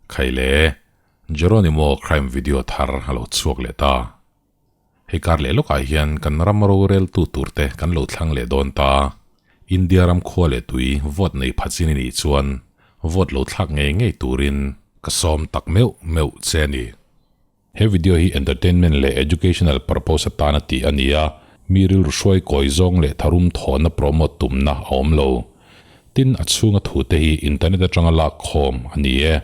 Khaile, Jeronimo crime video thar a lo chhuak leh ta. Hei kar leh lawkah hian kan ram roreltu turte kan lo thlang leh dawn ta. India ram khua leh tui vote nei pha chin i nih chuan vote lo thlak ngei ngei turin ka sawm tak meuh meuh che a ni. He video hi entertainment leh educational purpose atana tih a ni a, mi rilru hruai kawi zawng leh tharum thawhna promote tumna a awm lo. Tin, a chhunga thute hi internet atanga lak khawm a ni e.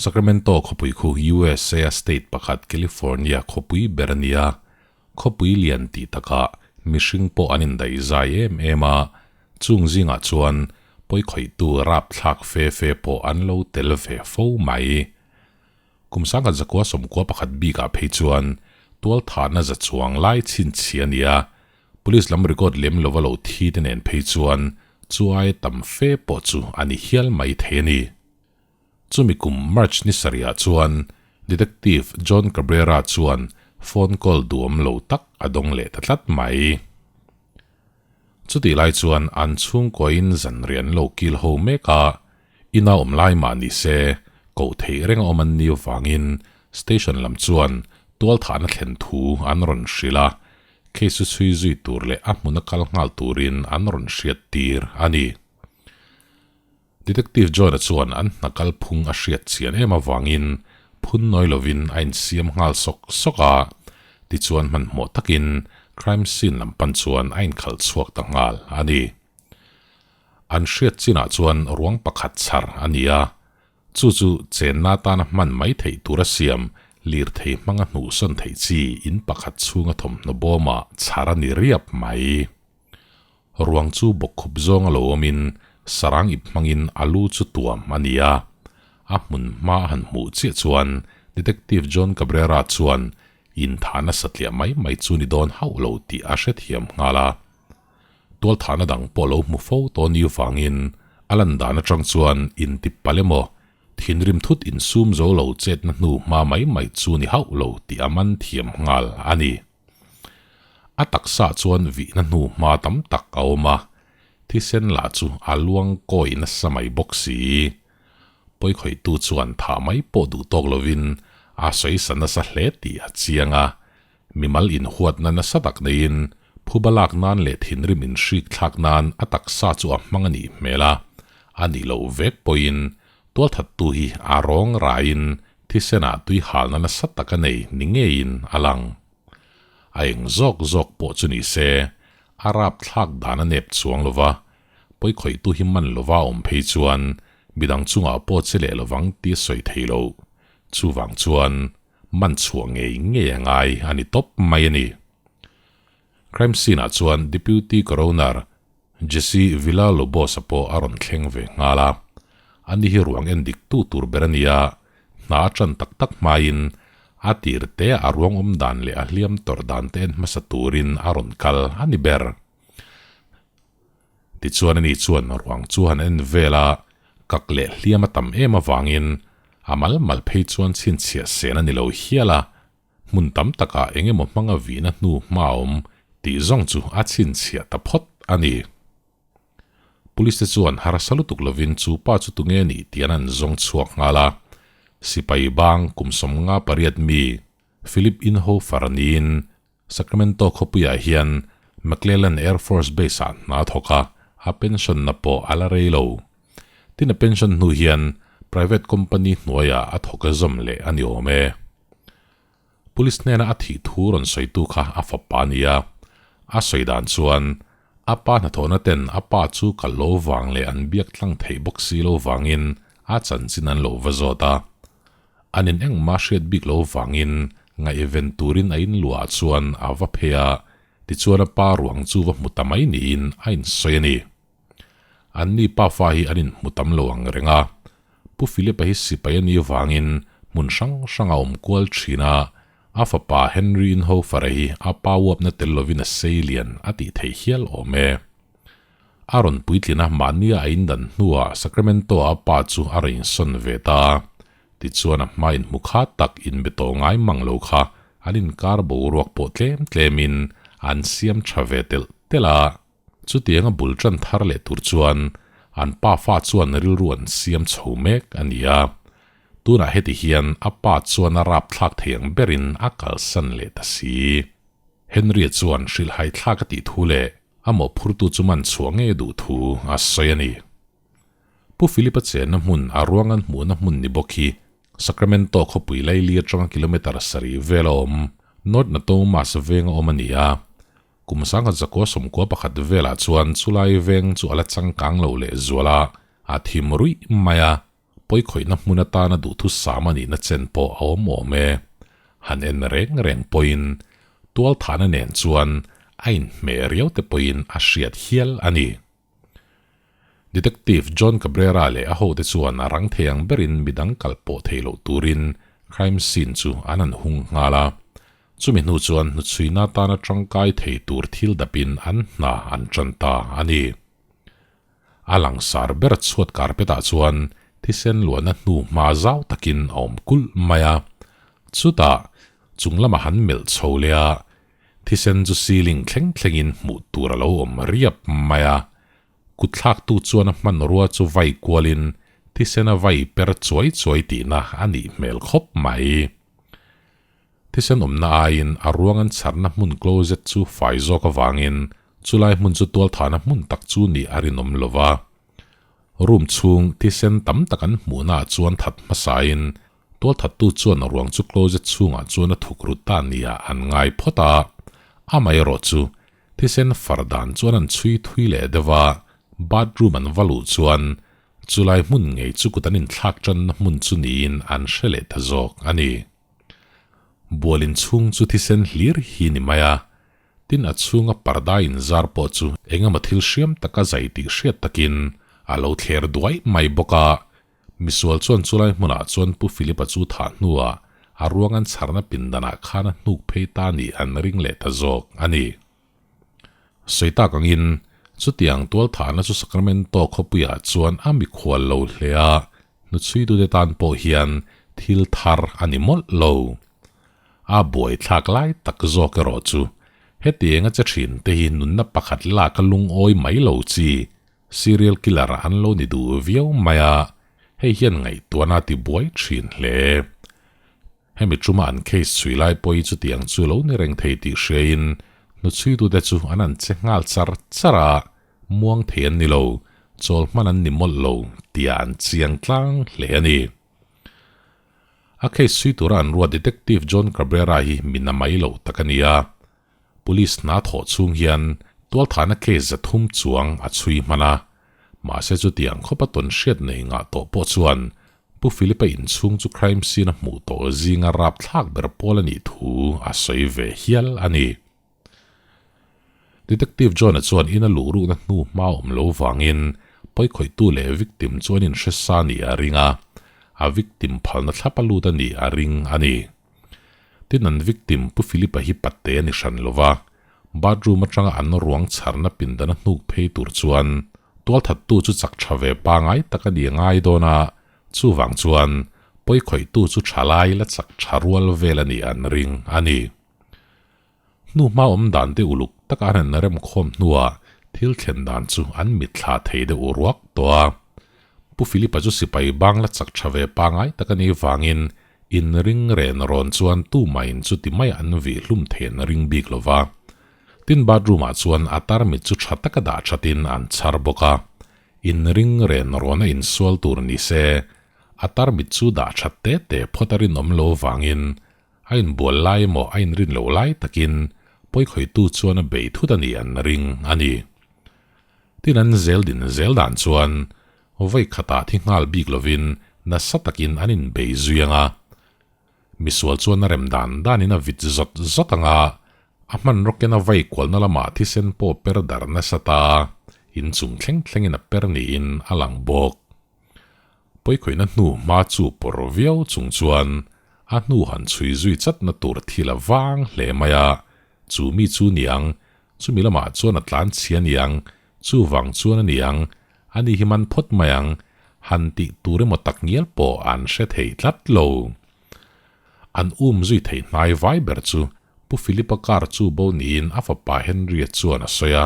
Sacramento khawpui khu USA state pakhat California khawpui ber a ni a, khawpui lian tih takah mihring pawh an indaih zai em em a, chung zingah chuan pawikhawihtu rapthlak fe fe pawh an lo tel ve fo mai. Kum sangkhat zakua sawmkua pakhat bikah phei chuan tualthahna za chuang lai chhinchhi a ni a, police lam record lem lova lo thi te nen phei chuan chu aia tam fe pawh chu a ni hial mai thei a ni. Chumi kum March ni sarihah chuan Detective John Cabrera chuan phone call duhawm lo tak a dawng leh ta tlat mai. Chutih lai chuan an chhungkuain zanriah an lo kil ho mek a, ina awm lai mah ni se koh theih reng a awm an ni avangin station lam chuan tualthahna thlen thu an rawn hrilh a, case chu chhui zui tur leh a hmuna kal nghal turin an rawn hriat tir a ni. Detective John-a chuan an hna kal phung a hriat chian em avangin phun nawi lovin a insiam nghal sawk sawk a, tichuan hmanhmawh takin crime scene lam pan chuan a inkhalh chhuak ta nghal a ni. An hriat chinah chuan ruang pakhat chhar a ni a, chu chu chenna atana hman mai theih tura siam lirthei hmanga hnuhsawn theih chi in pakhat chhunga thawmhnaw bawmah chhar a ni riap mai. Ruang chu bawkkhup zawng a lo awmin sarang ip hmangin a lu chu tuam a ni a. A hmun hma a han hmuh chiah chuan Detective John Cabrera chuan inthahna satliah mai mai chu ni dawn hauh lo tih a hrethiam nghal a. Tualthahna dang pawh lo hmu fo tawh ni vangin a lan dan atang chuan intip palh emaw thinrim thut insum zo lo chetna hnu hma mai mai chu ni hauh lo tih a man thiam nghal a ni. A taksa chuan vihna hnu hma tam tak a awm a, thisen lah chu a luang kawi nasa mai bawk si. Pawikhawihtu chuan thah mai pawh duh tawk lovin a sawi sa nasa hle tih a chiang a, mimal inhuatna nasa tak neiin phuba lak nan leh thinrim inhrik thlak nan a taksa chu a hmang a nih hmel a, a nih loh vek pawhin tualthattu hi a rawng raiin Thisenah tui halna nasa tak a nei ni ngeiin a lang. A eng zawk zawk pawh chu ni se, a rap thlak dan a nep chuang lo va, pawikhawihtu hi man lova a awm phei chuan midang chungah pawh che leh lovang tih a sawi thei lo. Chuvang chuan man chhuah ngei ngei a ngai a ni tawp mai a ni. Crime scene-ah chuan Deputy Coroner Jesse Villalobos-a pawh a rawn thleng ve nghal a. Ani hi ruang en dik tu tur ber a ni a, hna a tan tak tak hmain a tir te a ruang awm dan leh a hliam tawrh dan te en hmasa turin a rawn kal a ni ber. Tichuan ani chuan ruang chu han en vel a, kak leh hliam a tam em avangin a mal mal phei chuan chhinchhiah sen a ni lo hial a, Hmun tam takah eng emaw hmanga vihna hnu hma a awm tih zawng chu a chhinchhiah ta phawt a ni. Police te chuan harsa lutuk lovin chu pa chu tunge nih tih an an zawng chhuak nghal a. Sipai bang kum 58 mi Philip Inhofer niin Sacramento khawpuiah hian McClellan Air Force Base-ah hna a thawk a, a pension-na pawh a la rei lo. Tin a pension hnu hian private company hnuaiah a thawk a zawm leh a ni awm e. Police hnena a thih thu rawn sawitu kha a fapa a ni a, a sawi dan chuan a pa hnathawhna ten a pa chu kal lo vang leh an biak tlang theih bawk si lo vangin a chanchin an lo va zawt a. An in engmah hriat bik lo vangin ngaihven turin a inluah chuan a va phei a, tichuan a pa ruang chu va hmu ta mai niin a insawi a ni. Anni pafa hi an inhmu tam lo ang reng a, Pu Philip-a hi sipai a nih vangin hmun hrang hrang a awm kual thin a, a fapa Henry Inhofer-a hi a pa uapna tel lovin a sei lian a tih theih hial awm e. A rawn puitlin a mahnia a indan hnuah Sacramento-a a pa chu a rawn insawn ve ta a, tichuan a hma inhmu kha tak inbe tawh ngai mang lo kha an inkar boruak pawh tlem tlemin an siam tha ve telh telh a. Chutianga bul tan thar leh tur chuan an pafa chuan rilru an siam chho mek a ni a. Tunah heti hian a pa chuan a rapthlak thei ang berin a kalsan leh ta si. Henry-a chuan hrilhhai thlak a tih thu leh a mawhphurtu chu man chhuah ngei a duh thu a sawi a ni. Pu Philip-a chenna hmun a ruang an hmuhna hmun ni bawk hi Sacramento khawpui laili atanga kilometre sarih vel a awm North Natomas venga awm a ni a. Kum sangkhat zakua sawmkua pakhat velah chuan chulai veng chu a la changkang lo leh zual a, a thim ruih mai a, pawikhawihna hmun atana duhthusam a nihna chen pawh a awm awm e. Han en reng reng pawhin tualthahna nen chuan a inhmeh riau te pawhin a hriat hial a ni. Detective John Cabrera leh a hote chuan a rang thei ang berin midang kal pawh thei loh turin crime scene chu an han hung nghal a. Chumi hnu chuan hnuchhuina tana tangkai thei tur thil dapin an hna an tan ta a ni. A langsar ber chhuat carpet ah chuan thisen luahna hnu hma zau takin a awm kulh mai a. Chutah chung lamah han melh chho leh a, Thisen chu ceiling thleng thlengin hmuh tur a lo awm riap mai a, kutthlaktu chuan a hmanrua chu vai kualin thisen a vai per chuai chuai tihna a nih hmel khawp mai. Thisen awmna aiin a ruang an chharna hmun closet chu fai zawk avangin chulai hmun chu tualthahna hmun tak chu nih a rinawm lo va. Room chhung thisen tam tak an hmuhnaah chuan that hmasain Tualthattu chuan a ruang chu closet chhungah chuan a thuk rut ta nia an ngai phawt a, amaherawh chu thisen far dan chuan an chhui thui leh deuh a, bathroom an va luh chuan chulai hmun ngei chu kut an inthlak tanna hmun chu niin an hre leh ta zawk a ni. Bual inchhung chu thisen hlir hi ni mai a, tin a chhunga parda inzar pawh chu engemaw thil hriam taka zai tih hriat takin a lo thler duai mai bawk a, Misual chuan chulai hmunah chuan Pu Philip-a chu thah hnuah a ruang an chharna pindanah khan a hnuk phei ta nih an ring leh ta zawk a ni. Sawi tak angin, chutiang tual thahna chu Sacramento khawpuiah chuan a mikhual lo hle a, hnuchhuitute tan pawh hian thil thar a ni mawlh lo. A buaithlak lai tak zawk erawh chu hetiang a che thinte hi nunna pakhat lak a lungawi mai lo chi Serial killer an lo ni duh viau mai a, hei hian ngaihtuahna a ti buai thin hle. Hemi tuma an case chhui lai pawh hi chutiang chu lo ni reng thei tih hriain hnuchhuitute chu an an che nghal char char a, muang thei an ni lo, chawl hman an ni mawlh lo tia an chiang tlang hle a ni. A case chhui tura an ruat Detective John Cabrera hi mi na mai lo tak a ni a, Police hna thawh chhung hian tualthahna case 300 chuang a chhui hman a, mahse chutiang khawpa tawn hriat nei ngah tawh pawh chuan Pu Philip-a inchhung chu crime scene a hmuh tawh zinga rapthlak ber pawl a nih thu a sawi ve hial a ni. Detective John-a chuan ina luh rukna hnu hma awm lo vangin pawikhawihtu leh victim chu an inhre sa nih a ring a, a victim phalna thlap a lut a nih a ring a ni. Tin an victim Pu Philip-a hi patte a ni hran lo va, bathroom atanga an ruang chharna pindan a hnuk phei tur chuan tualthattu chu chak tha ve pangai tak a ni ngai dawn a, chuvang chuan pawikhawihtu chu tha lai la chak tha rual vel a nih an ring a ni. Hnu hma awm dan te uluk taka an han remkhawm hnuah thil thlen dan chu an mitthla thei deuh ruak tawh a. Pu Philip-a chu sipai bang la chak tha ve pangai tak a nih vangin inring ren rawn chuan tumahin chuti mai an vih hlum thei an ring bik lo va. Tin bathroom-ah chuan a tarmit chu tha taka dah thatin an chhar bawk a. Inring ren rawn a insual tur ni se a tarmit chu dah that te te phawt a rinawm lo vangin A inbual lai emaw a inrin loh lai takin pawikhawihtu chuan a bei thut a nih an ring a ni. Tin an zel din zel dan chuan vawi khatah thi nghal bik lovin nasa takin an inbei zui ang a. Misual chuan a rem dan danin a vit zawt zawt ang a, a hmanraw ken a vai kualna lamah thisen pawh per dar nasa ta, inchung thleng thlengin a per niin a lang bawk. Pawikhawihna hnu hma chu pawr viau chung chuan a hnu han chhui zui chatna tur thil a vang hle mai a, chu mi chu niang, chumi lamah chuan a tlan chhia niang, chuvang chuan a niang, ani hi man phawt mai ang, han tih tur emaw tak ngial pawh an hre thei tlat lo. An um zui theih hnai vai ber chu. Pu Philip-a car chu bo niin a fapa Henry-a chuan a sawi a.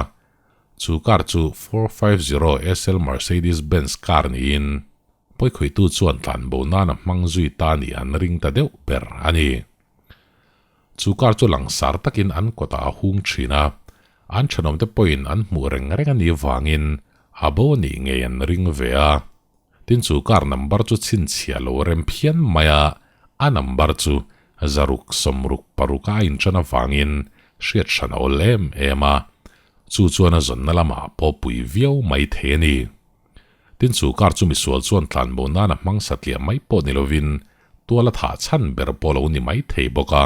Chu car chu 450 SL Mercedes Benz car niin pawikhawihtu chuan tlanbo nan a hmang zui ta nih an ring ta deuh ber a ni. Chu car chu langsar takin an kawtah a hung thin a, an thenawmte pawhin an hmuh reng reng a nih vangin a bo a nih ngei an ring ve a. Tin chu car number chu chhinchhiah lo rem phian mai a, a number chu zaruk sawmruk paruk a a inṭan avangin hriat hran a awl em em a, chu chuan a zawnna lamah pawh pui viau mai thei a ni. Tin chu car chu misual chuan tlanbo nan a hmang satliah mai pawh ni lovin tual a thah chhan ber pawh lo ni mai thei bawk a.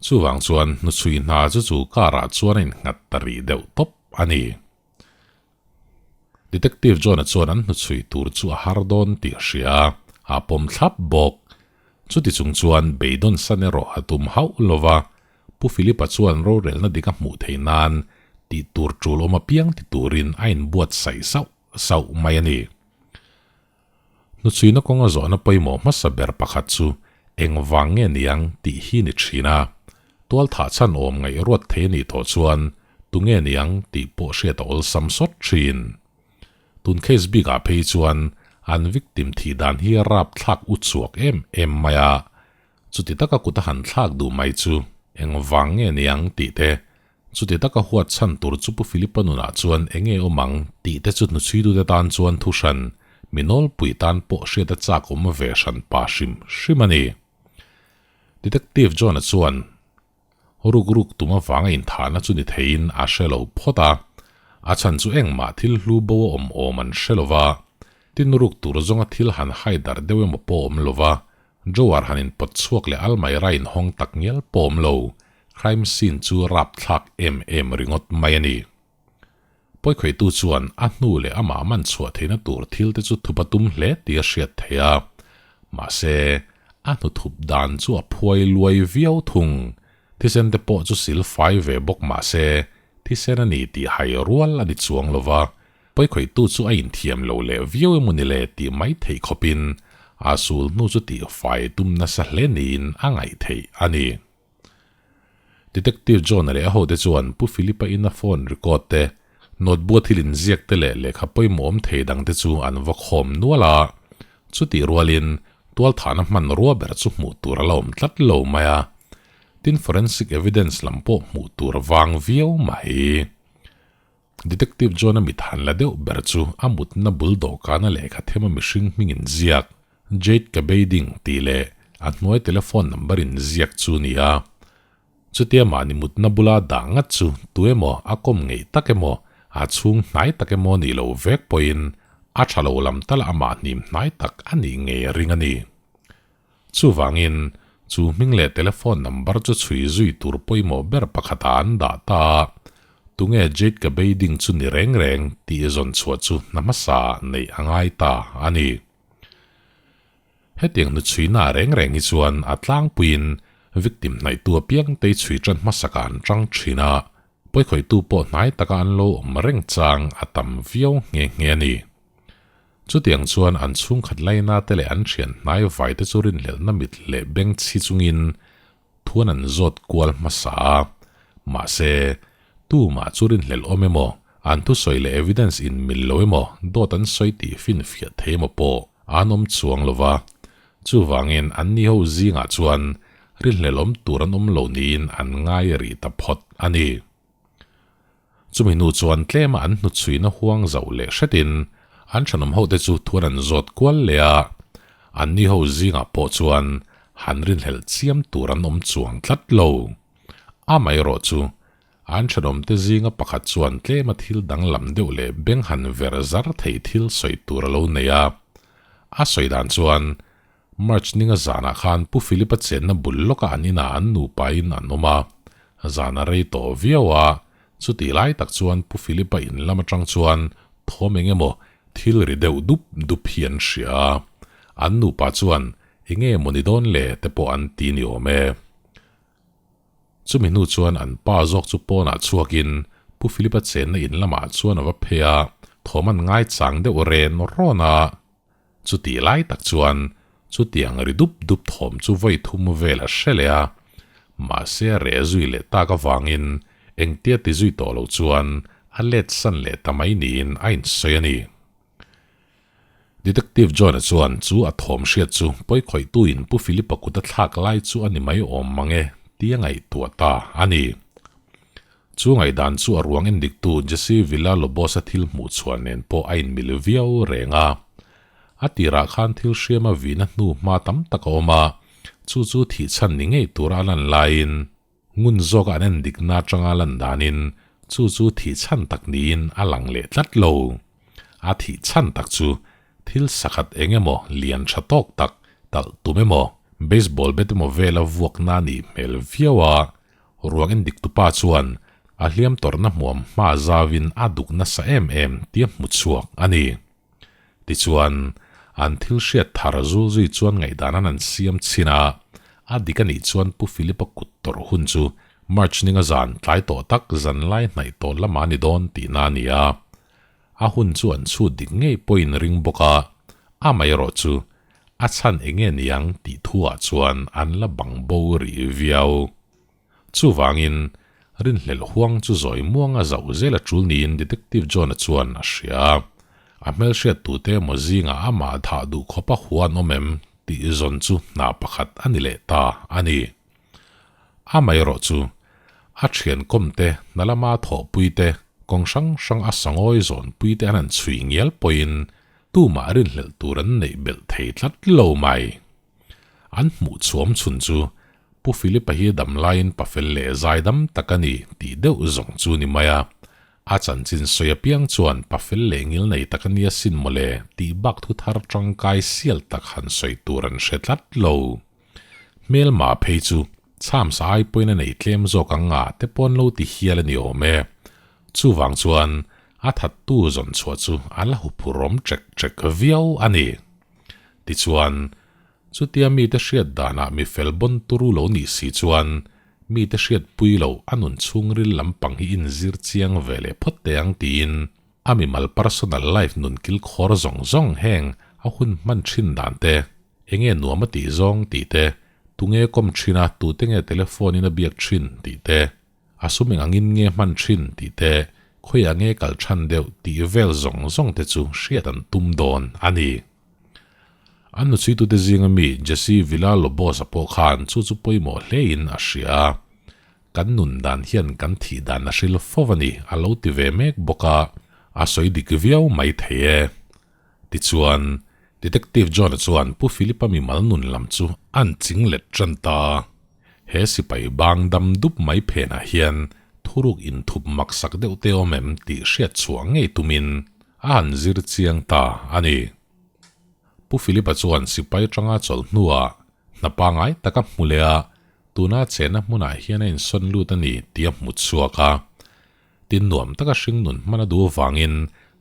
Chuvang chuan hnuchhui hna chu chu car ah chuan a innghat ta rih deuh tawp a ni. Detective John-a chuan an hnuchhui tur chu a har dawn tih a hria a, a pawm thlap bawk. Chuti chung chuan beidawn san erawh a tum hauh lo va, Pu Philip-a chuan rorelna dik a hmuh theih nan tih tur tul awm apiang ti turin a inbuatsaih sauh sauh mai a ni. Hnuchhuina kawnga zawhna pawimawh hmasa ber pakhat chu engvang nge niang tih hi ni thin a. Tual thah chhan awm ngaih ruat thei a nih tawh chuan tunge niang tih pawh hriat a awlsam sawt thin. Tun case bikah phei chuan an victim thih dan hi rap thlak u chhuak em em mai a. Chuti taka kut a han thlak duh mai chu engvang nge niang tih te Chuti taka huat chhan tur chu Pu Philip-a nunah chuan eng nge awm ang tih te chu hnuchhuitute tan chuan thu hran, mi nawlpui tan pawh hriat a chak awm ve hran pa hrim hrim a ni. Detective John-a chuan ruk ruk tum avanga inthahna chu ni theiin a hre lo phawt a, a chhan chu engmah thil hlu bo a awm awm an hre lo va, tin ruk tur zawnga thil han haidar deuh emaw pawh awm lo va, Drawer han inpawt chhuak leh almaira inhawng tak ngial pawh awm lo, Crime scene chu rapthlak em em ringawt mai a ni. Pawikhawihtu chuan a hnu leh amah man chhuah theihna tur thil te chu thup a tum hle tih a hriat theih a, mahse, a hnu thup dan chu a phuai luai viau thung. Thisen te pawh chu sil fai ve bawk mahse, thisen a ni tih hai rual a ni chuang lo va, pawikhawihtu chu a inthiam lo leh viau emaw ni le tih mai theih khawpin a sul hnu chu tih fai tum nasa hle niin a ngaih theih a ni. Detective John-a leh a hote chuan Pu Philip-a ina phone record te, notebook-a thil inziak te leh lehkha pawimawh awm thei dang te chu an va khawm nual a. Chutih rualin tualthahna hmanrua ber chu hmuh tur a la awm tlat lo mai a. Tin forensic evidence lam pawh hmuh tur a vang viau mai. Detective John-a mit han la deuh ber chu a mutna bul dawhkana lehkha thema mihring hming inziak, Jade Kabading tih leh a hnuai telephone number inziak chu a ni a. Chutia mahni mutna bula dah ngat chu tu emaw a kawm ngeih tak emaw, a chhung hnai tak emaw nih loh vek pawhin a tha lo lam tal amah hnim hnai tak a nih ngei a ring a ni. Chuvangin, chu hming leh telephone number chu chhui zui tur pawimawh ber pakhatah an dah ta a, tunge Jade Kabading chu ni reng reng tih zawn chhuah chu hna hmasa neih a ngai ta a ni. Hetiang nu chhuina reng reng hi chuan a tlangpuiin victim hnaihtu apiang tei chhui tan hmasakah an tang thin a, pawikhawihtu pawh hnai taka an lo awm reng chang a tam viau nghe nghe a ni. Chutiang chuan an chhungkhat laina te leh an thian hnai vai te chu rinhlelhna mit leh beng chhi chungin thuan an zawt kual hmasa a. Mahse, tumah chu rinhlelh awm emaw, an thusawi leh evidence in mil lo emaw, dawt an sawi tih finfiah thei emaw pawh an awm chuang lo va. Chuvangin an ni ho zingah chuan rinhlelh awm tur an awm lo niin an ngai rih ta phawt a ni. Chumi hnu chuan tlema an hnuchhuina huang zauh leh hretin an thenawm hote chu thuan an zawt kual leh a, anni ho zingah pawh chuan han rinhlelh chiam tur an awm chuang tlat lo. Amaherawh chu, an thenawmte zinga pakhat chuan tlema thil danglam deuh leh beng han ver zar thei thil sawi tur a lo nei a. A sawi dan chuan, March ninga zanah khan Pu Philip-a chenna bul lawkah an inah an nupain an awm a, zan a rei tawh viau a, chutih lai tak chuan Pu Philip-a in lam atang chuan thawm eng emaw thil ri deuh dup dup hi an hria a, an nupa chuan eng nge maw ni dawn le te pawh an ti ni awm e. Chumi hnu chuan an pa zawk chu pawnah chhuakin Pu Philip-a chenna in lamah chuan a va phei a, thawm an ngaichang deuh ren rawn a. Chutih lai tak chuan chutiang ri dup dup thawm chu vawi thum vel a hre leh a. Mahse a reh zui leh tak avangin engtia ti zui tawh lo chuan a let san leh ta mai niin a insawi a ni. Detective John-a chuan chu a thawm hriat chu pawikhawihtuin Pu Philip-a kut a thlak lai chu a ni mai awm mang e tia ngaihtuah ta a ni. Chu ngaihdan chu a ruang endiktu Jesse Villalobos-a thil hmuh chhuah nen pawh a inmil viau reng a. A tirah khan thil hriama vihna hnu hma tam tak a awm a, chu chu thih chhan ni ngei tura a lan laiin ngun zawka an endikna atanga lan danin chu chu thih chhan tak niin a lang leh tlat lo. A thih chhan tak chu thil sakhat eng emaw lian tha tawk tak talh tum emaw, baseball bat emaw vela vuakna a nih hmel viau a, Ruang en dik tupa chuan a hliam tawrhna hmuam hma zauin a duk nasa em em tia hmu chhuak a ni. Tichuan, an thil hriat thar zul zui chuan ngaihdan an an siam chhin a, a dik a nih chuan Pu Philip-a kut tawrh hun chu March ninga zan tlai tawh tak zan lai hnaih tawh lamah a ni dawn tihna a ni a. A hun chu an chhut dik ngei pawhin ring bawk a, amaherawh chu A chhan eng nge niang tih thuah chuan an la bang bo rih viau. Chuvangin, rinhlelh huang chu zawi muanga zauh zel a tul niin Detective John-a chuan a hria a. A hmelhriat tute emaw zingah amah thah duh khawpa hua an awm em tih zawn chu hna pakhat a ni leh ta a ni. Amaherawh chu, a thian kawmte, hna lama thawhpui te, kawng hrang hrang a sangawi zawnpui te an han chhui ngial pawhin Tumah rinhlelh tur an neih belh thei tlat lo mai. An hmuh chhuam chhun chu Pu Philip-a hi dam laiin pafel leh zaidam tak a ni tih deuh zawng chu ni mai a. A chanchin sawi apiang chuan pafel leh ngil nei tak a nia sin mawle tih bak thu thar tangkai sial tak han sawi tur an hre tlat lo. Hmelma phei chu chhamsa ai pawhin a nei tlem zawk ang nga te pawn lo ti hial a ni awm e. Chuvang chuan a thattu zawn chhuah chu a la huphurawm ṭek ṭek viau a ni. Tichuan, chutia mite hriat danah mi fel bawn turu lo nih si chuan mite hriatpui loh a nun chhungril lampang hi inzir chiang ve leh phawt teh ang tiin a mimal personal life nun kilkhawr zawng zawng heng a hun hman ṭhin dan te, Enge nuam a tih zawng tih te, tunge kawm thin a, tute nge telephone in a biak thin tih te, a sum eng angin nge hman thin tih te, khawiah nge kal than deuh tih vel zawng zawng te chu hriat an tum dawn a ni. An nuchhuitute zinga mi Jesse Villalobos-a pawh khan chu chu pawimawh hlein a hria a, Kan nun dan hian kan thih dan a hril fo a ni a lo ti ve mek bawk a, a sawi dik viau mai thei e. Tichuan, Detective John-a chuan Pu Philip-a mimal nun lam chu a'n ching let tan ta. He sipai bang dam dup mai phenah hian thuruk inthup maksak deuh te awm em tih hriat chhuah ngei tumin a han zir chiang ta a ni. Pu Philip-a chuan sipai tanga chawlh hnuah hna pangai taka hmu leh a, tuna chehna hmunah hian a insawn lut a ni tih a hmu chhuak a. Tin nuam taka hringnun hman a duh avangin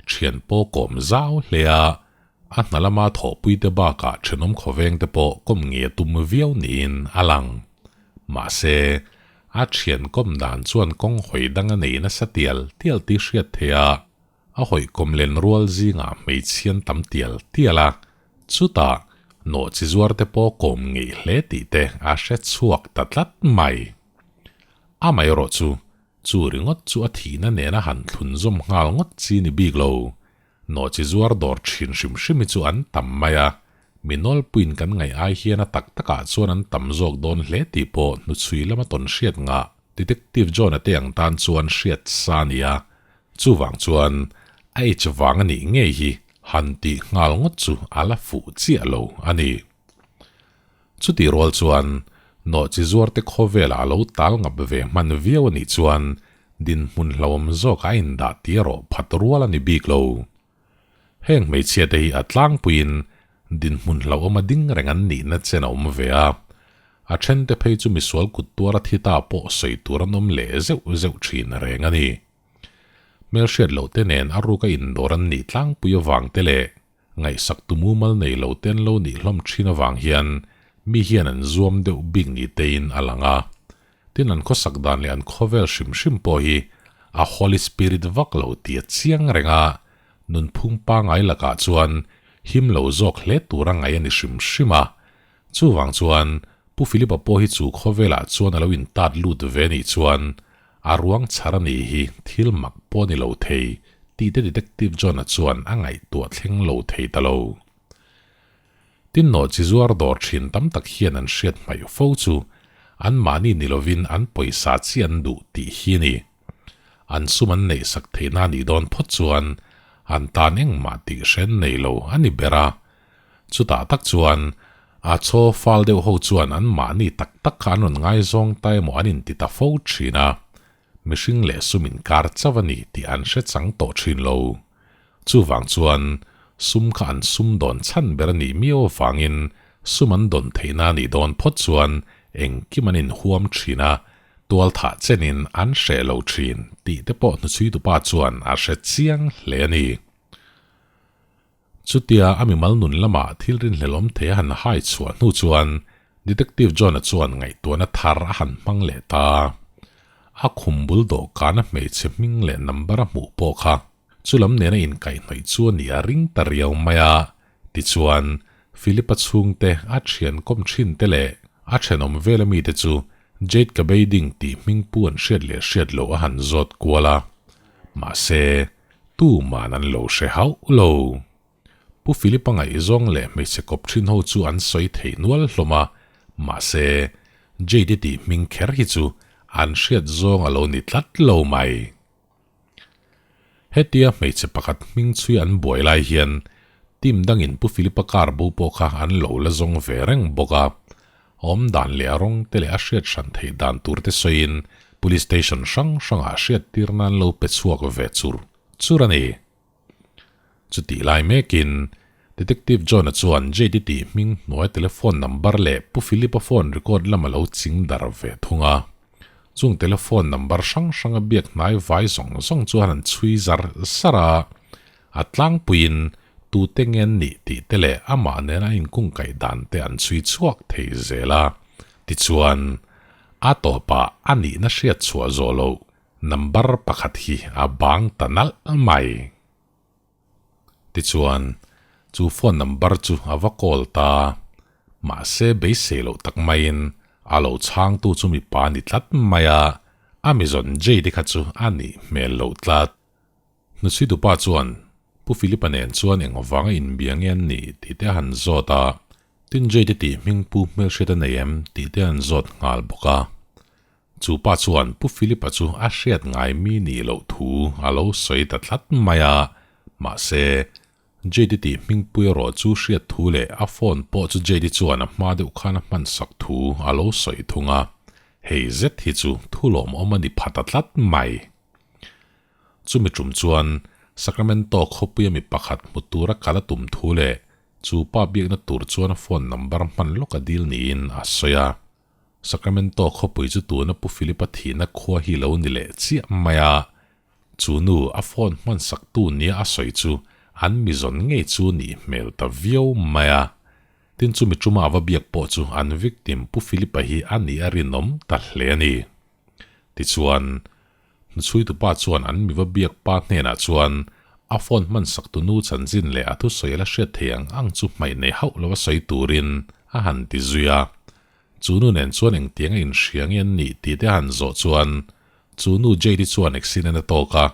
thian pawh kawm zau hle a, a hna lama thawhpuite bakah thenawm khawvengte pawh kawm ngei a tum viau niin a lang. Mahse, a thian kawm dan chuan kawng hawi dang a nei nasa tial tial tih hriat theih a, a hawi kawm len rual zingah hmeichhian tam tial tial a, chutah nawhchi zuarte pawh kawm ngei hle tih te a hre chhuak ta tlat mai. Amaherawhchu, Chu ringawt chu a thihna nena han thlun zawm nghal ngawt chi ni bik lo. Nawhchi zuar dawr thin hrim hrim hi chu an tam mai a, mi nawlpuiin kan ngaih ai hian a tak takah chuan an tam zawk dawn hle tih pawh hnuchhui lama tawn hriat ngah Detective John-a te ang tan chuan hriat sa a ni a, chuvang chuan a age vang a nih ngei hi han tih nghal ngawt chu a la fuh chiah lo a ni. Chutih rual chuan nawhchi zuarte khawvelah a lo tal ngap ve hman viau a nih chuan dinhmun hlauhawm zawk a indah tih erawh phat rual a ni bik lo. Heng hmeichhiate hi a tlangpuiin dinhmun hlauhawm a ding reng an nihna chen a awm ve a, a thente phei chu misual kut tuara thi ta pawh sawi tur an awm leh zeuh zeuh thin reng a ni. Hmelhriat lohte nen a ruka indawr an nih tlangpui avangte leh Ngaihsak tu mumal nei lo te an lo nih hlawm thin avang hian mi hian an zuam deuh bik ni tein a lang a. Tin an khawsak dan leh an khawvel hrim hrim pawh hi a Holy Spirit vak lo tih a chiang reng a, nunphung pangai lakah chuan him lo zawk hle tur a ngaih a ni hrim hrim a. Chuvang chuan. Pu Philip-a pawh hi chu khawvelah chuan a lo intat lut ve nih chuan a ruang chhar a nih hi thil mak pawh a ni lo thei tih te Detective John-a chuan a ngaihtuah thleng lo thei ta lo. Tin nawhchi zuar dawr thin tam tak hian an hriat hmaih fo chu anmahni ni lovin an pawisa chi an duh tih hi a ni. An sum an neih sak theihna a nih dawn phawt chuan an tan engmah tih hren nei lo a ni ber a. Chutah tak chuan a chaw fal deuh ho chuan an mahni tak tak kha an rawn ngaizawng ta emaw an inti ta fo thin a, mihring leh sum inkar chauh a ni tih an hre chang tawh thin lo. Chuvang chuan sum kha an sum dawn chhan ber a nih miau avangin sum an dawn theihna a nih dawn phawt chuan engkim an inhuam thin a, tualthah chenin an hreh lo thin tih te pawh hnuchhuitupa chuan a hre chiang hle a ni. Chutia a mimal nun lamah thil rinhlelawm thei a han hai chhuah hnu chuan Detective John-a chuan ngaihtuahna thar a han hmang leh ta. A khum bul dawhkana hmeichhe hming leh number a hmuh pawh kha chulam nena inkaihhnawih chu a nih a ring ta riau mai a. Tichuan, Philip-a chhungte, a thian kawm thin te leh a thenawm vela mite chu Jade Kabeiding tih hming pu an hriat leh hriat loh a han zawt kual a. Mahse, Tuman an lo hre hauh lo. Pu Philip-a ngaihzawng leh hmeichhe kawp thin ho chu an sawi thei nual hlawm a, mahse, Jade-i tih hming kher hi chu an hriat zawng a lo ni tlat lo mai. Hetia hmeichhe pakhat hming chhui an buai lai hian team dangin Pu Philip-a car bo pawh kha an lo la zawng ve reng bawk a, Awm dan leh a rawng te leh a hriat hran theih dan tur te sawiin Police Station hrang hrangah hriat tir nan lo pe chhuak ve chur chur a ni. Chutih lai mekin Detective John-a chuan Jade-i tih hming hnuai telephone number leh Pu Philip-a phone record lam a lo ching dar ve thung a. Chung telephone number hrang hranga biak hnai vai zawng zawng chuan an chhui zar zar a. A tlangpuiin tute nge an nih tih te leh amah nena a inkungkaih dan te an chhui chhuak thei zel a. Tichuan, a tawpah a nihna hriat chhuah zawh loh number pakhat hi a bang ta nalh mai. Tichuan, chu phone number chu a va call ta. Mahse beisei loh tak maiin a lo chhangtu chu mipa a ni tlat mai a, a mizawn Jade kha chu a nih hmel loh tlat. Hnuchhuitupa chuan Pu Philip-a nen chuan eng vanga inbia nge an nih tih te a han zawt a, tin Jade tih hming Pu hmelhriat a nei em tih te an zawt nghal bawk a. Chu pa chuan Pu Philip-a chu a hriat ngai mi nih loh thu a lo sawi ta tlat mai a, mahse, Jade tih hmingpui erawh chu hriat thu leh a phone pawh chu Jade chuan a hma deuh khan a hman sak thu a lo sawi thung a, hei zet hi chu thu lawmawm a ni pha ta tlat mai. Chumi tum chuan Sacramento khawpuia mi pakhat hmu tura kal a tum thu leh chu pa biakna tur chuan a phone number hman lawk a dil niin a sawi a. Sacramento khawpui chu tuna Pu Philip-a thihna khua hi lo ni leh chiah mai a, chu nu a phone hman saktu nia a sawi chu an mi zawn ngei chu nih hmel ta viau mai a. Tin chumi tuma a va biak pawh chu an victim Pu Philip-a hi a nih a rinawm ta hle a ni. Tichuan, Hnuchhuitupa chuan an miva biak pa hnenah chuan a phone hman sak tu nu chanchin leh a thusawi a la hriat thei ang ang chu hmaih nei hauh lova sawi turin a han ti zui a. Chu nu nen chuan engtiang a inhria nge an nih tih te a han zawh chuan chu nu Jade-i chuan accident a tawk a,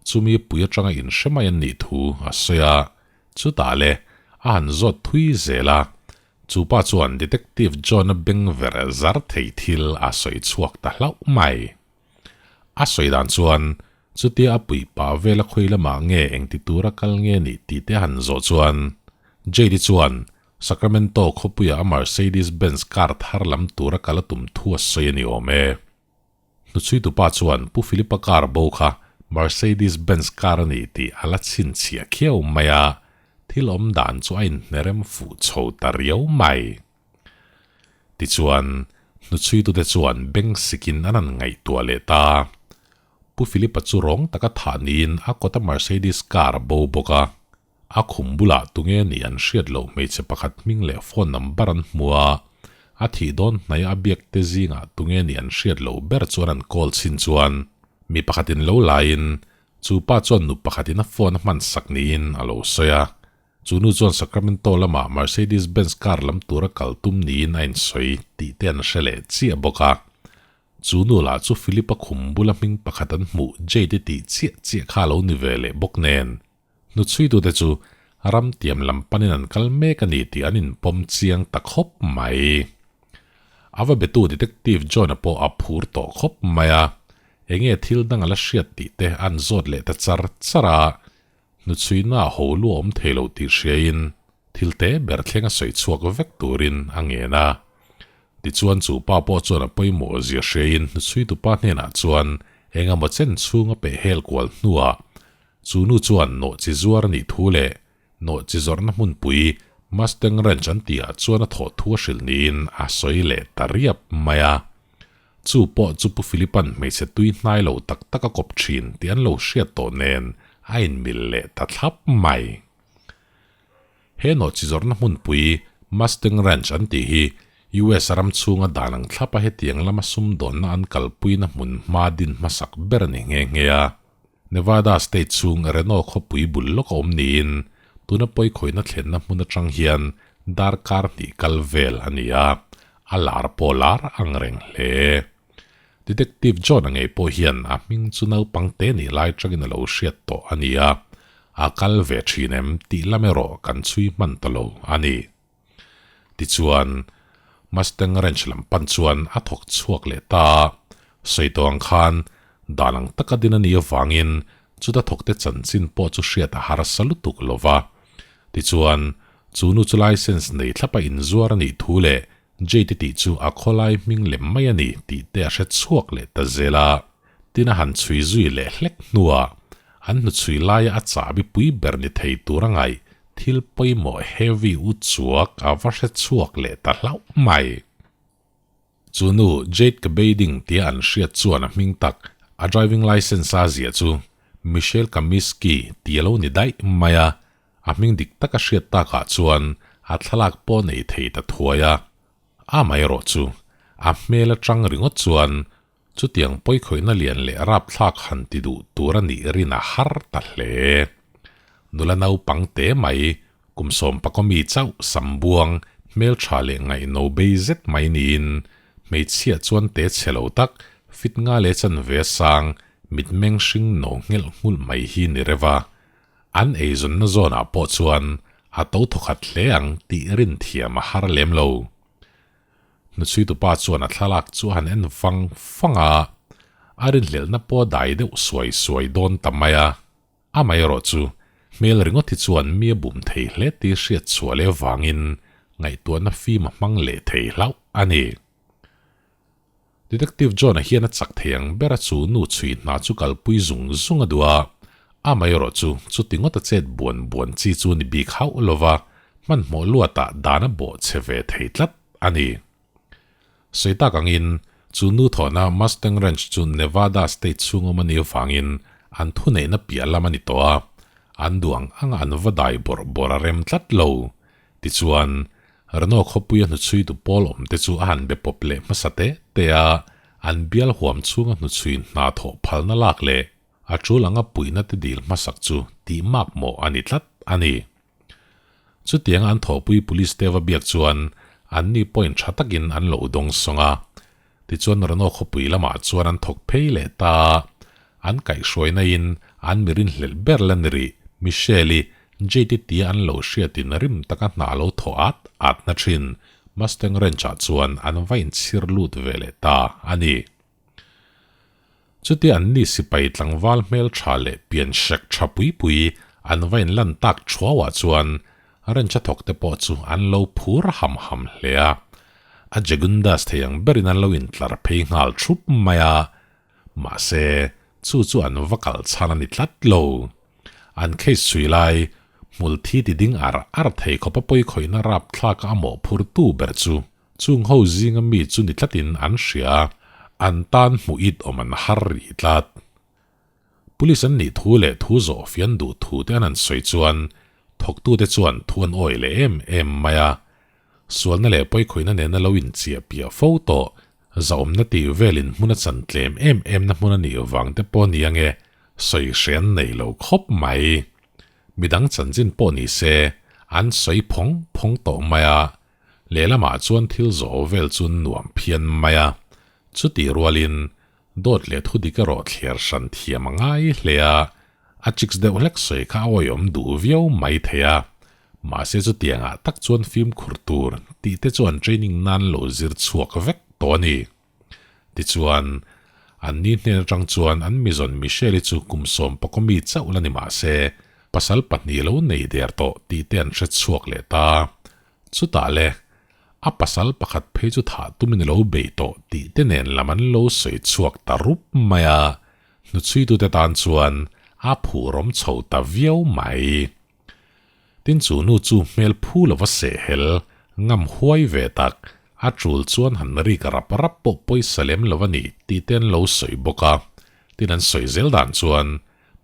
chumi pui atanga inhre mai an nih thu a sawi a, chutah le a han zawt thui zel a, Chu pa chuan Detective John-a beng ver zar thei thil a sawi chhuak ta hlauh mai. A sawi dan chuan chutia a pui pa vela khawi lamah nge engti tura kal nge nih tih te a han zawh chuan Jade-i chuan Sacramento khawpuia a Mercedes Benz car thar lam tura kal a tum thu a sawi a ni awm e. Hnuchhuitupa chuan Pu Philip-a car bo kha Mercedes Benz car a ni tih a la chhinchhiah khiau mai a, thil awm dan chu a inhnerem fuh chho ta riau mai. Tichuan, hnuchhuitute chuan beng sikin an han ngaihtuah leh ta. Pu Philip-a chu rawng taka thah niin a kawta Mercedes car a bo bawk a. A khum bulah tunge nih an hriat loh hmeichhe pakhat hming leh phone number an hmu a, a thih dawn hnaia a biak te zingah tunge nih an hriat loh ber chuan an call chhin chuan mi pakhatin lo laiin chu pa chuan nu pakhatin a phone a hman sak niin a lo sawi a. Chu nu chuan Sacramento lama Mercedes Benz car lam tura kal tum niin a insawi tih te an hre leh chiah bawk a. Chu nu lah chu Philip-a khum bula hming pakhat an hmuh Jade-i tih chiah chiah kha a lo ni ve leh bawk nen. Hnuchhuitute chu ram tiam lam panin an kal mek a ni tih an inpawm chiang ta khawp mai. A va betu Detective John-a pawh a phur tawh khawp mai a, enge thil dang a la hriat tih te an zawt leh ta char char a, hnuchhuina a ho lu a awm thei lo tih hriain thil te ber thleng a sawi chhuak vek turin a ngen a. Tichuan chu pa pawh chuan a pawimawh zia hriain hnuchhuitupa hnenah chuan engemaw chen chhung a peh hel kual hnuah Chu nu chuan nawh chi zuar a nih thu leh nawh chi zawrhna hmunpui Mustang Ranch an tihah chuan a thawh thu a hrilh niin a sawi leh ta riap mai a. Chu pawh chu Pu Philipa'n hmeichhe tui hnai lo tak tak a kawp thin tih an lo hriat tawh nen a inmil leh ta thlap mai. He nawh chi zawrhna hmunpui Mustang Ranch an tih hi US ram chhunga dan ang thlapa hetiang lama sumdawnna an kalpuina hmun hma din hmasak ber a ni nghe nghe a. Nevada state chhung Reno khawpui bul lawk a awm niin tuna pawikhawihna thlenna hmun atang hian darkar hnih kal vel a ni a, a lar pawh lar ang reng hle. Detective John-a ngei pawh hian a hming chu naupang te nih lai tangin a lo hriat tawh a ni a, a kal ve thin em tih lam erawh kan chhui hman ta lo a ni. Tichuan, Mustang Ranch lam pan chuan a thawk chhuak leh ta a, sawi tawh ang khan dan ang taka din a nih avangin chuta thawkte chanchin pawh chu hriat a harsa lutuk lo va. Tichuan, chu nu chu license nei thlapa inzuar a nih thu leh Jade tih chu a khawlai hming lem mai a ni tih te a hre chhuak leh ta zel a. Tin a han chhui zui leh hlek hnuah an hnuchhui laia a chahbi pui ber ni thei tur a ngaih thil pawimawh heavy u chuak a va hre chhuak leh ta hlauh mai. Chu nu Jade Kabading tia an hriat chuan a hming tak a driving licence a ziah chu Michelle Kaminsky ti a lo ni daih mai a, a hming dik tak a hriat takah chuan a thlalak pawh nei thei ta thuai a. Amaherawh chu a hmel atang ringawt chuan Chutiang pawikhawihna lian leh rapthlak han ti duh tur a nih rin a har ta hle. Nula naupang te mai, kum sawmpakaw mi chauh sambuang, hmeltha leh ngaihno bei zet mai niin, hmeichhia chuan te chhe lo tak, fit nga leh chanve a sang, mitmeng hring no nghelh nghulh mai hi ni reuh a. An eizawnna zawnah pawh chuan a to thawkhat hle ang tih rin thiam a har lem lo. Hnuchhuitupa chuan a thlalak chu a han en vang vang a, a rinhlelhna pawh a dai deuh suai suai dawn ta mai a. Amaherawh chu, hmel ringawt hi chuan mi a bum thei hle tih hriat chhuah leh avangin ngaihtuahna fim a hmang leh thei hlauh a ni. Detective John-a hian a chak thei ang ber a chu nu chhui hna chu kalpui zung zung a duh a, amaherawh chu chuti ngawt a chet buan buan chi chu ni bik hauh lo va, hmanhmawh luatah dan a bawh che ve thei tlat a ni. Sawi tak angin, chu nu thawhna Mustang Ranch chu Nevada state chhung awm a nih avangin an thuneihna piah lam a ni tawh a, an duh ang anga an va dai bawrh bawrh a rem tlat lo. Tichuan, Reno khawpuia hnuchhuitu pawl awmte chu a han be pawp leh hmasa te te a, an bial huam chhunga hnuchhui hna thawh phalna lak leh a tul anga puihna te dil hmasak chu tih mak mawh a ni tlat a ni. Chutianga an thawhpui police te va biak chuan anni point tha takin an lo dawng sawng a. Tichuan Reno khawpui lamah chuan an thawk phei leh ta a, an kaihhruaina in an mi rinhlelh ber la ni rih, Michelle-i Jade-i tia an lo hriatin rim taka hna lo thawh at at na thin Mustang Ranch-ah chuan an va inchhir lut ve leh ta a ni. Chutia anni sipai tlangval hmeltha leh pian hrek tha pui pui an va inlan tak thuauah chuan ranch a thawk te pawh chu an lo phur ham ham hle a. A Jagundas thei ang berin an lo intlar phei nghal thup mai a. Mahse, chu chu an va kal chhan a ni tlat lo. An case chhui lai, hmul thi ti ding ar ar thei khawpa pawikhawihna rapthlaka a mawhphurtu ber chu Chung ho zinga mi chu ni tlatin an hria a, an tan hmuh it awm an har rih tlat. Police an nih thu leh thu zawh fian duh thu te an han sawi chuan thawktute chuan thu an awi leh em em mai a. Sualna leh pawikhawihna nena lo inchiah piah fo tawh zahawmna tih velin hmun a chan tlem em emna hmun a nih vang te pawh ni ange sawi hre an nei lo khawp mai. Midang chanchin pawh ni se, An sawi phawng phawng tawh mai a, lehlamah chuan thil zawh vel chu nuam phian mai a. Chutih rualin dawt leh thudik erawh thliar hran thiam a ngai hle a, a chicks deuh hlek sawi kha a awihawm duh viau mai thei a. Mahse chutiangah tak chuan fimkhur tur tih te chuan training nan lo zir chhuak vek tawh a ni. Tichuan, an ni hnen atang chuan an mizawn Michelle-i chu kum sawm pakaw mi chauh la ni mah se, pasal pahnih lo nei der tawh tih te an hre chhuak leh ta. Chutah le, a pasal pakhat phei chu thah tumin a lo bei tawh tih te nen lam an lo sawi chhuak ta rup mai a, hnuchhuitute tan chuan a phurawm chho ta viau mai. Tin chu nu chu hmel phu lova sehhel, ngam huai ve tak, a tul chuan han rik rap rap pawh pawisa lem lo a ni tih te an lo sawi bawk a. Tin an sawi zel dan chuan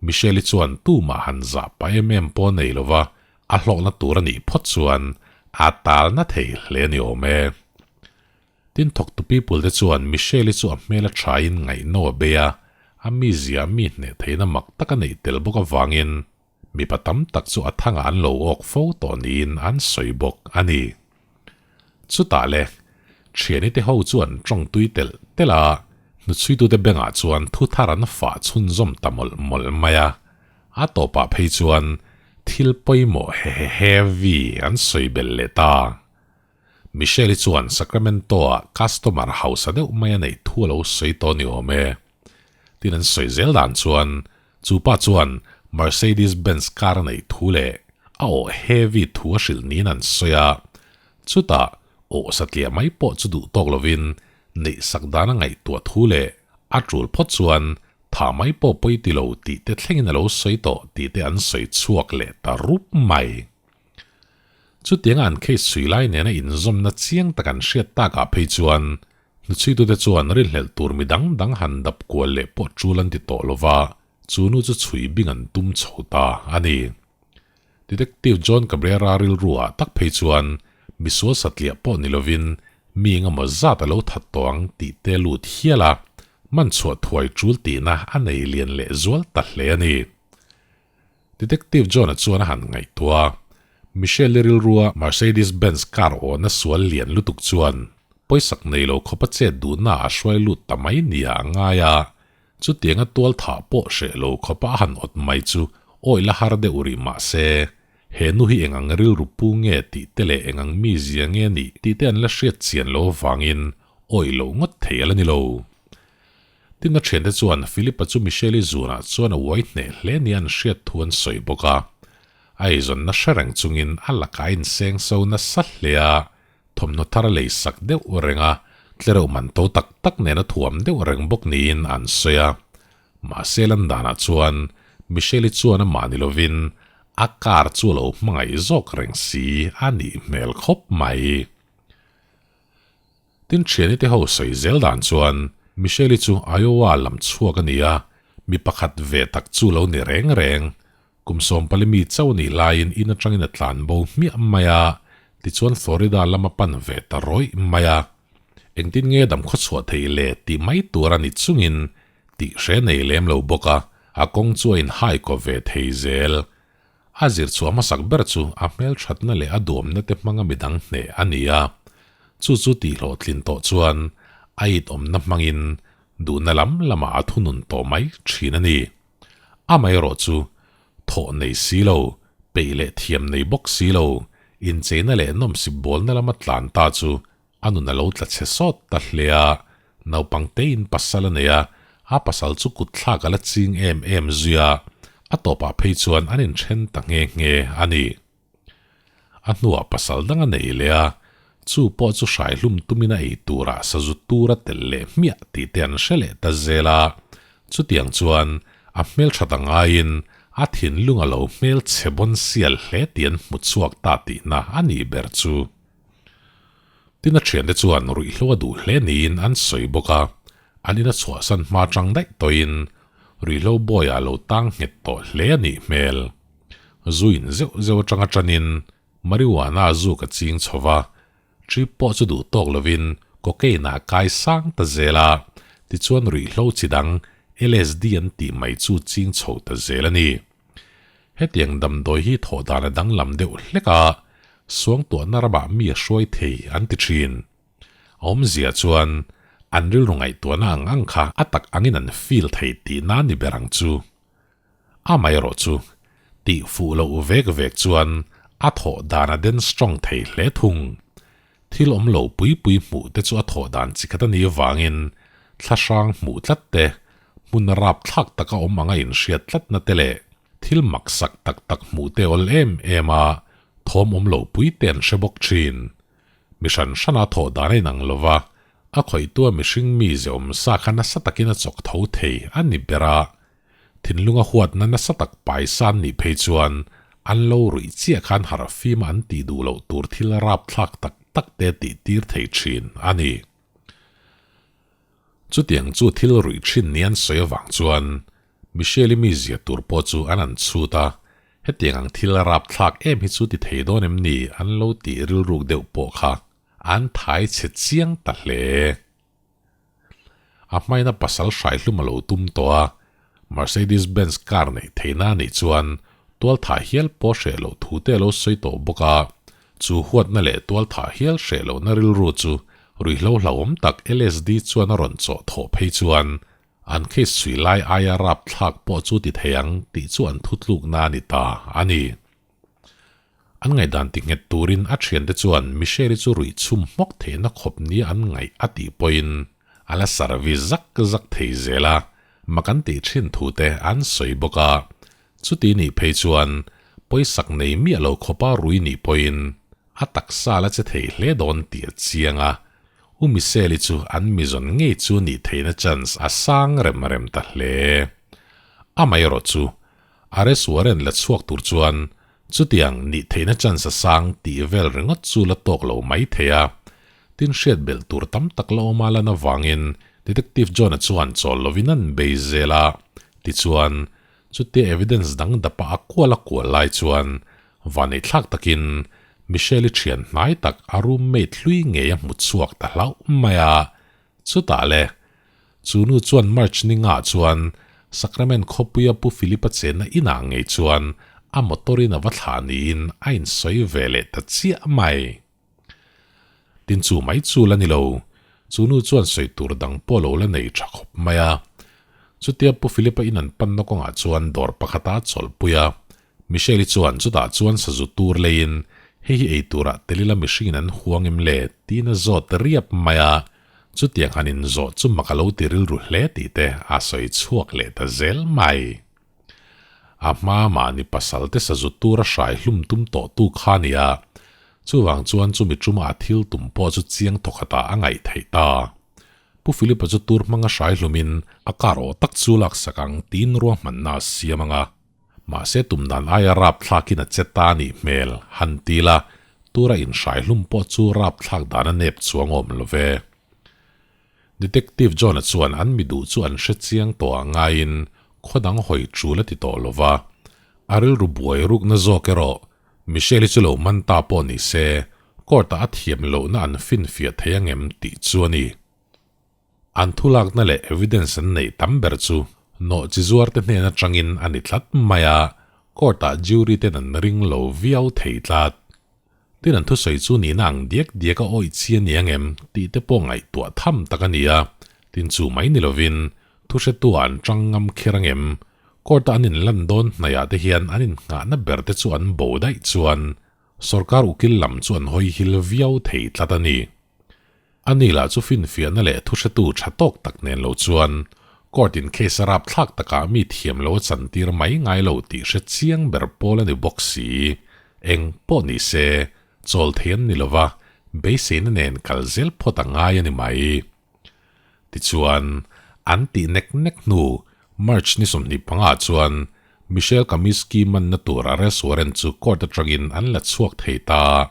Michelle-i chuan tumah han zah pah em em pawh nei lova a hlawkna tur a nih phawt chuan a talna thei hle a ni awm e. Tin thawktu people te chuan Michelle-i chu a hmel a thain ngaihno a bei a, a mizia mi hneh theihna mak tak a neih tel bawk avangin Mipa tam tak chu a thangah an lo awk fo tawh niin an sawi bawk a ni. Chutah le, thiani te ho chu an tawng tui telh telh a, hnuchhuitute bengah chuan thu thar an fah chhunzawm ta mawlh mawlh mai a. A tawpah phei chuan thil pawimawh hehehevi an sawi belh leh ta. Michelle-i chuan Sacramento-ah customer hausa deuh mai a neih thu a lo sawi tawh ni awm e. Tin an sawi zel dan chuan chu pa chuan Mercedes Benz car a neih thu leh a awh heavy thu a hrilh niin an sawi a. Chutah awh satliah mai pawh chu duh tawk lovin neih sak dan a ngaihtuah thu leh a tul phawt chuan tha mai pawh pawi ti lo tih te thlengin a lo sawi tawh tih te an sawi chhuak leh ta rup mai. Chutianga an case chhui lai nena inzawmna chiang tak an hriat takah phei chuan hnuchhuitute chuan rinhlelh tur mi dang dang han dap kual leh pawh tul an ti tawh lova, chu nu chu chhui bing an tum chho ta a ni. Detective John Cabrera rilruah tak phei chuan misual satliah pawh ni lovin mi engemaw zat a lo that tawh ang tih te lut hial a, man chhuah thuai tul tihna a nei lian leh zual ta hle a ni. Detective John-a chuan a han ngaihtuah a, Michelle-i rilrua Mercedes Benz car awhna sual lian lutuk chuan pawisak nei lo khawpa chet duhna a hruai lut ta mai nia a ngai a, chutianga tual thah pawh hreh lo khawpa a han awt mai chu awi la har deuh rih mah se, he nu hi eng ang rilru pu nge tih te leh eng ang mizia nge nih tih te an la hriat chian lo avangin awi loh ngawt thei a la ni lo. Tin a thiante chuan Philip-a chu Michelle-i zunah chuan a uai hneh hle nia an hriat thu an sawi bawk a. A eizawnna hre reng chungin a lakah a inseng so nasa hle a, thawmhnaw thar a lei sak deuh reng a, tlereuh man to tak tak nen a thuam deuh reng bawk niin an sawi a. Mahse Landanah chuan Michelle-i chuan amah ni lovin a car chu a lo hmangaih zawk reng si a nih hmel khawp mai. Tin thiani te ho sawi zel dan chuan Michelle-i chu Iowa lam chhuak a ni a, mi pakhat ve tak chu lo ni reng reng. Kum sawmpali mi chauh nih laiin in atangin a tlan bo hmiah mai a, tichuan Florida lam a pan ve ta rawih mai a. Engtin nge dam khawchhuah thei le tih mai tur a ni chungin tih hre nei lem lo bawk a, a kawng chu a inhai kaw ve thei zel. A zir chhuah hmasak ber chu a hmelthatna leh a duamna te hmanga midang hneh a ni a, chu chu tihhlawhtlin tawh chuan a itawmna hmangin duhna lam lamah a thunun tawh mai thin a ni. Amaherawh chu thawh nei si lo, peih leh thiam nei bawk si lo, incheina leh nawmsip bawlna lama tlan ta chu A nun a lo tla chhe sawt ta hle a, naupang tein pasal a nei a, a pasal chu kut thlak a la ching em em zui a, a tawpah phei chuan an inthen ta nghe nghe a ni. A hnuah pasal dang a nei leh a, chu pawh chu hrai hlum tumin a ei turah sazu tur a telh leh hmiah tih te an hre leh ta zel a, chutiang chuan a hmelthat a ngaiin a thinlung a lo hmelchhe bawn sial hle tih an hmu chhuak ta tihna a nih ber chu. Tin a thiante chuan ruihhlo a duh hle niin an sawi bawk a, an ina chhuahsan hma chang daih tawhin ruihhlo bawiah a lo tang nghet tawh hle a nih hmel. Zuin zeuh zeuh atanga tanin marijuana a zuk a ching chho va, trip pawh chu duh tawk lovin cocaine ah a kai sang ta zel a, tichuan ruihhlo chi dang LSD an tih mai chu ching chho ta zel a ni. Hetiang damdawi hi thawh dan a danglam deuh hlek a, suangtuahna ramah mi a hruai thei an ti thin. A awmzia chuan an rilru ngaihtuahna ang ang kha a tak angin an feel thei tihna a ni ber ang chu. Amaherawh chu, tih fuh loh vek vek chuan a thawh dan a den strong thei hle thung. Thil awm lo pui pui hmuh te chu a thawh dan chi khat a nih avangin thla hrang hmuh tlat te, hmun rap thlak taka awm anga inhriat tlatna te leh thil maksak tak tak hmuh te awl em em a thawm awm lo pui te an hre bawk thin. Mi hran hrana thawh dan a inang lo va, a khawihtua mihring mize awm sa kha nasa takin a chawk tho thei a ni ber a. Thinlunga huatna nasa tak paisan nih phei chuan an lo ruih chiah khan harh fima an tih duh loh tur thil rapthlak tak tak te tih tir thei thin a ni. Chutiang chu thil ruih thin ni an sawi avang chuan Michelle-i mizia tur pawh chu an an chhut a, hetiang ang thil rapthlak em hi chu ti thei dawn em ni an lo tih rilruk deuh pawh kha an thai chhe chiang ta hle. A hmaina pasal hraihlum a lo tum tawh a, Mercedes Benz car neih theihna a nih chuan tualthah hial pawh hreh loh thu te a lo sawi tawh bawk a, chu huatna leh tualthah hial hreh lohna rilru chu ruihhlo hlauhawm tak LSD chuan a rawn chawh thawh phei chuan an case chhui lai aia rapthlak pawh chu ti thei ang tih chu an thutlukna a ni ta a ni. An ngaihdan ti nghet turin a thiante chuan Michelle-i chu ruih chhum hmawk theihna khawp nia an ngaih a tih pawhin a la sarvi zak zak thei zel a, mak an tih thin thu te an sawi bawk a. Chuti nih phei chuan pawisak nei miah lo khawpa rui nih pawhin a taksa la che thei hle dawn tih a chiang a, U Michelle-i chu an mizawn ngei chu nih theihna chance a sang rem rem ta hle. Amaherawh chu Arrest warrant la chhuak tur chuan chutiang nih theihna chance a sang tih vel ringawt chu la tawk lo mai thei a. Tin hriat belh tur tam tak la awm a lan avangin Detective John-a chuan chawl lovin an bei zel a. Tichuan, chutia evidence dang dapa a kual a kual lai chuan vanei thlak takin Michelle-i thian hnai tak a roommate hlui ngei a hmu chhuak ta hlauh mai a. Chutah le, Chu nu chuan March ni ngah chuan Sacrament khawpuia Pu Philip-a chenna inah ngei chuan a motor-in a va thlah niin a insawi ve leh ta chiah mai. Tin chu mai chu la ni lo, chu nu chuan sawi tur dang pawh lo la nei tha khawp mai a. Chutia Pu Philip-a in an panna kawngah chuan dawr pakhata a chawlhpui a, Michelle-i chuan chutah chuan sazu tur leiin hei hi ei turah tel ila mihringin an huang em le tiin a zawt riap mai a, chutiang han inzawh chu mak a lo ti rilru hle tih te a sawi chhuak leh ta zel mai. A hma mahni pasal te sazu tura hrai hlum tum tawh tu kha a ni a, chuvang chuan chumi tuma a thil tum pawh chu chiang thawkhatah a ngaih theih ta. Pu Philip-a chu tur hmanga hrai hlumin a kar aw tak chu laksak ang tiin ruahmanna a siam ang a. Mahse tum dan aia rapthlakin a che ta nih hmel, han ti la, tura inhrai hlum pawh chu rapthlak dan a nep chuang awm lo ve. Detective John-a chuan an mi duh chu an hre chiang tawh ah ngaiin khaw dang hawi tul a ti tawh lo va. A rilru buai rukna zawk erawh Michelle-i chu lo man ta pawh ni se, court-ah a thiam lohna an finfiah thei angem tih chu a ni. An thulakna leh evidence an neih tam ber chu nawhchi zuarte hnen atangin a ni tlat mai a, court-ah jury ten an ring lo viau thei tlat. Tin an thusawi chu nihna ang diak diak a awih chi a ni ang em tih te pawh ngaihtuah tham tak a ni a, tin chu mai ni lovin thuhretu ah an tang ngam kher ang em? Court-a an inlan dawn hnaihah te hian an innghahna ber te chu an bo daih chuan sorkar ukil lam chu an hawi hil viau thei tlat a ni. A ni lah chu finfiahna leh thuhretu tha tawk tak nen lo chuan court in case a rapthlak takah mi thiam lo a chantir mai ngai lo tih hre chiang ber pawl a ni bawk si. Eng pawh ni se, chawl thei an ni lova, beiseina nen kal zel phawt a ngai a ni mai. Tichuan, an tih nek nek hnu March ni 25 chuan Michelle Kaminsky manna tur arrest warrant chu court atangin an la chhuak thei ta.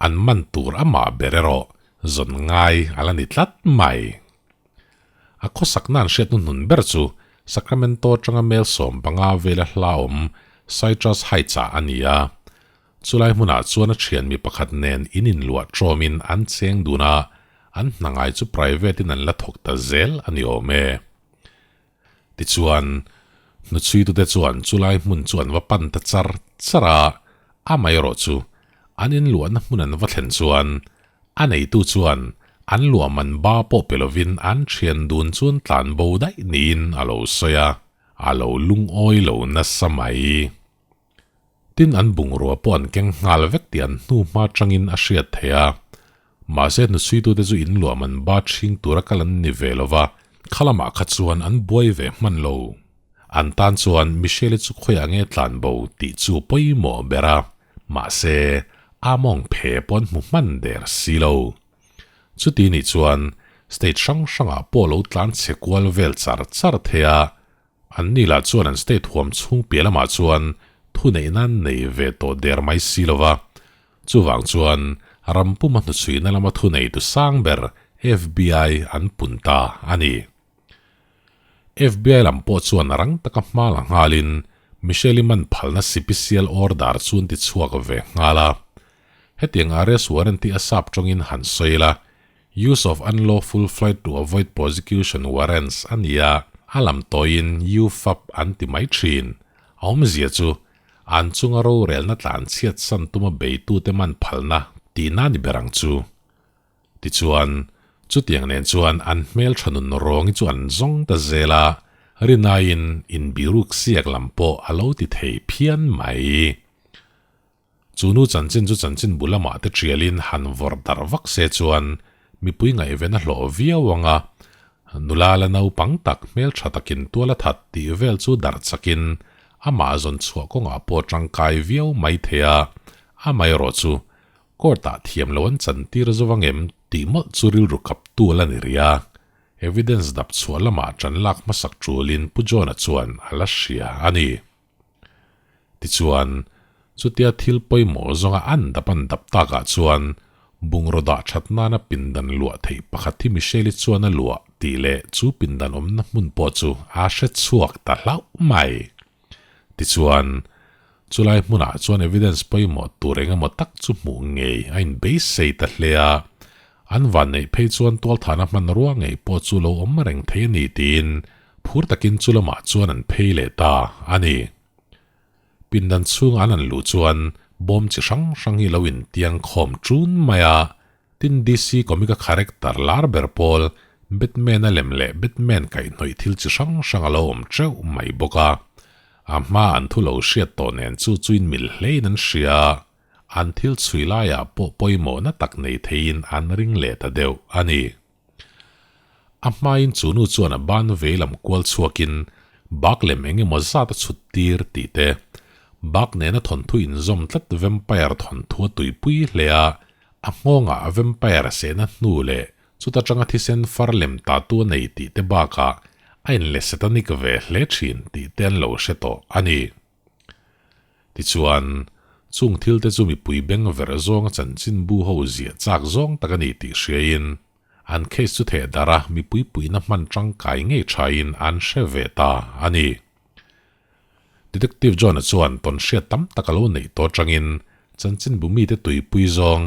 An man tur amah ber erawh zawn ngai a la ni tlat mai. A khawsakna an hriat hnuhnun ber chu Sacramento atanga mel 15 vela hla awm Citrus Heights-ah a ni a. Chulai hmunah chuan a thian mi pakhat nen in inluah tawmin an cheng dun a, an hna ngai chu private-in an la thawk ta zel a ni awm e. Tichuan, Hnuchhuitute chuan chulai hmun chu an va pan ta char char a, amaherawh chu an inluahna hmun an va thlen chuan a neitu chuan an luah man ba pawh pe lovin an thian dun chu an tlan bo daih niin a lo sawi a, a lo lungawi lo nasa mai. Tin an bungrua pawh an keng nghal vek tih an hnu hma tangin a hriat theih a. Mahse hnuchhuitute chu in luah man ba chhing tura kal an ni ve lo va, khalamah kha chuan an buai ve hman lo. An tan chuan Michelle-i chu khawiah nge tlan bo tih chu pawimawh ber a, mahse a mawng phe pawh an hmu hman der si lo. Chuti nih chuan state hrang hrangah pawh lo tlan chhe kual vel char char thei a, An ni lah chuan an state huam chhung piah lamah chuan thuneihna an nei ve tawh der mai si lo va. Chuvang chuan ram puma hnuchhuihna lama thuneitu sang ber FBI an pun ta a ni. FBI lam pawh chuan rang taka hma la nghalin Michelle-i man phalna sipisial order chu an ti chhuak ve nghal a. Hetiang arrest warrant hi a sap tawngin han sawi la, Use of unlawful flight to avoid prosecution warrants a ni a, a lam tawiin UFAP an ti mai thin. A awmzia chu, an chunga rorelna tlan chhiat san tuma beitute man phalna tihna ni ber ang chu. Tichuan, chutiang nen chuan an hmeltha nun rawngi chu an zawng ta zel a, rinaiin inbiruk siak lam pawh a lo ti thei phian mai. Chu nu chanchin chu chanchin bu lamah te ṭialin han vawrh darh vak se chuan mipui ngaihven a hlawh viau ang a, nula la naupang tak hmelṭha takin tual a that tih vel chu darh chakin amah zawn chhuah kawngah pawh ṭangkai viau mai thei a, amaherawh chu court-ah thiam lo an chantir zo vang em tih mawlh chu rilru kaptu a la ni rih a, evidence dap chhuah lamah ṭan lak hmasak ṭulin Pu John-a chuan a la hria a ni. Tichuan, chutia thil pawimawh zawnga an dap an dap takah chuan bungraw dah that nana pindan luah theih pakhat hi Michelle-i chuan a luah tih leh chu pindan awmna hmun pawh chu a hre chhuak ta hlauh mai. Tichuan, chulai hmunah chuan evidence pawimawh tur eng emaw tak chu hmuh ngei a inbeisei ta hle a, an vanneih phei chuan tualthana hmanrua ngei pawh chu lo awm reng thei a ni tiin Phur takin chu lamah chuan an phei leh ta a ni. Pindan chhunga an han luh chuan bawm chi hrang hrang hi lo intiang khawm ṭun mai a, tin DC comic a character lar ber pawl Batman a lem leh Batman kaihhnawih thil chi hrang hrang a lo awm teuh mai bawk a. A hma an thu lo hriat tawh nen chu chu inmil hlein an hria a, an thil chhui laiah pawh pawimawhna tak nei theiin an ring leh ta deuh a ni. A hmain chu nu chuan a ban vei lam kual chhuakin bak lem eng emaw zat a chhut tir tih te, bak nena thawnthu inzawm tlat vampire thawnthu a tuipui hle a, a nghawngah a vampire sehna hnu leh chuta tanga thisen far lem ta tu a nei tih te bakah a inle satanic ve hle thin tih te an lo hre tawh a ni. Tichuan, chung thil te chu mipui beng verh zawnga chanchinbu ho ziah chak zawng tak a ni tih hriain, an case chu theh darh a mipui puihna hman tangkai ngei thain an hre ve ta a ni. Detective John-a chuan tawnhriat tam tak a lo neih tawh atangin chanchinbu mite tuipui zawng,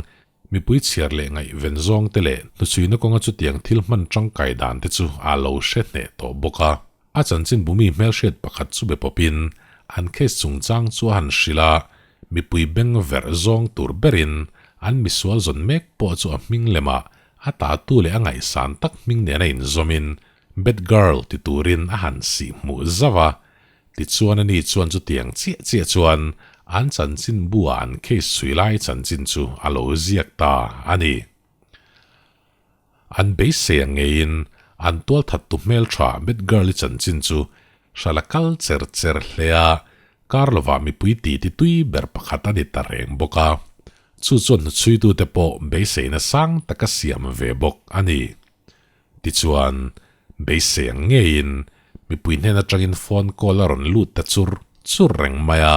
mipui chhiar leh ngaihven zawng te leh hnuchhuina kawnga chutiang thil hman tangkai dan te chu a lo hre hneh tawh bawk a. A chanchinbu mi hmelhriat pakhat chu be pawpin an case chungchang chu a han hrilh a, mipui beng verh zawng tur berin an misual zawn mek pawh chu a hming lemah a tatu leh a ngaihsan tak hming nena inzawmin Bad Girl ti turin a han sih hmuh zauh a, tichuan ani chuan chutiang chiah chiah chuan an chanchinbu ah an case chhui lai chanchin chu a lo ziak ta a ni. An beisei ang ngeiin an tualthattu hmeltha Bad Girl-i chanchin chu hrala kal cher cher hle a, kar lovah mipui titi tui ber pakhat a ni ta reng bawk a. Chu chuan hnuchhuitute pawh beiseina sang taka siam ve bawk a ni. Tichuan, beisei ang ngeiin mipui hnen atangin phone call a rawn lut ta chur chur reng mai a,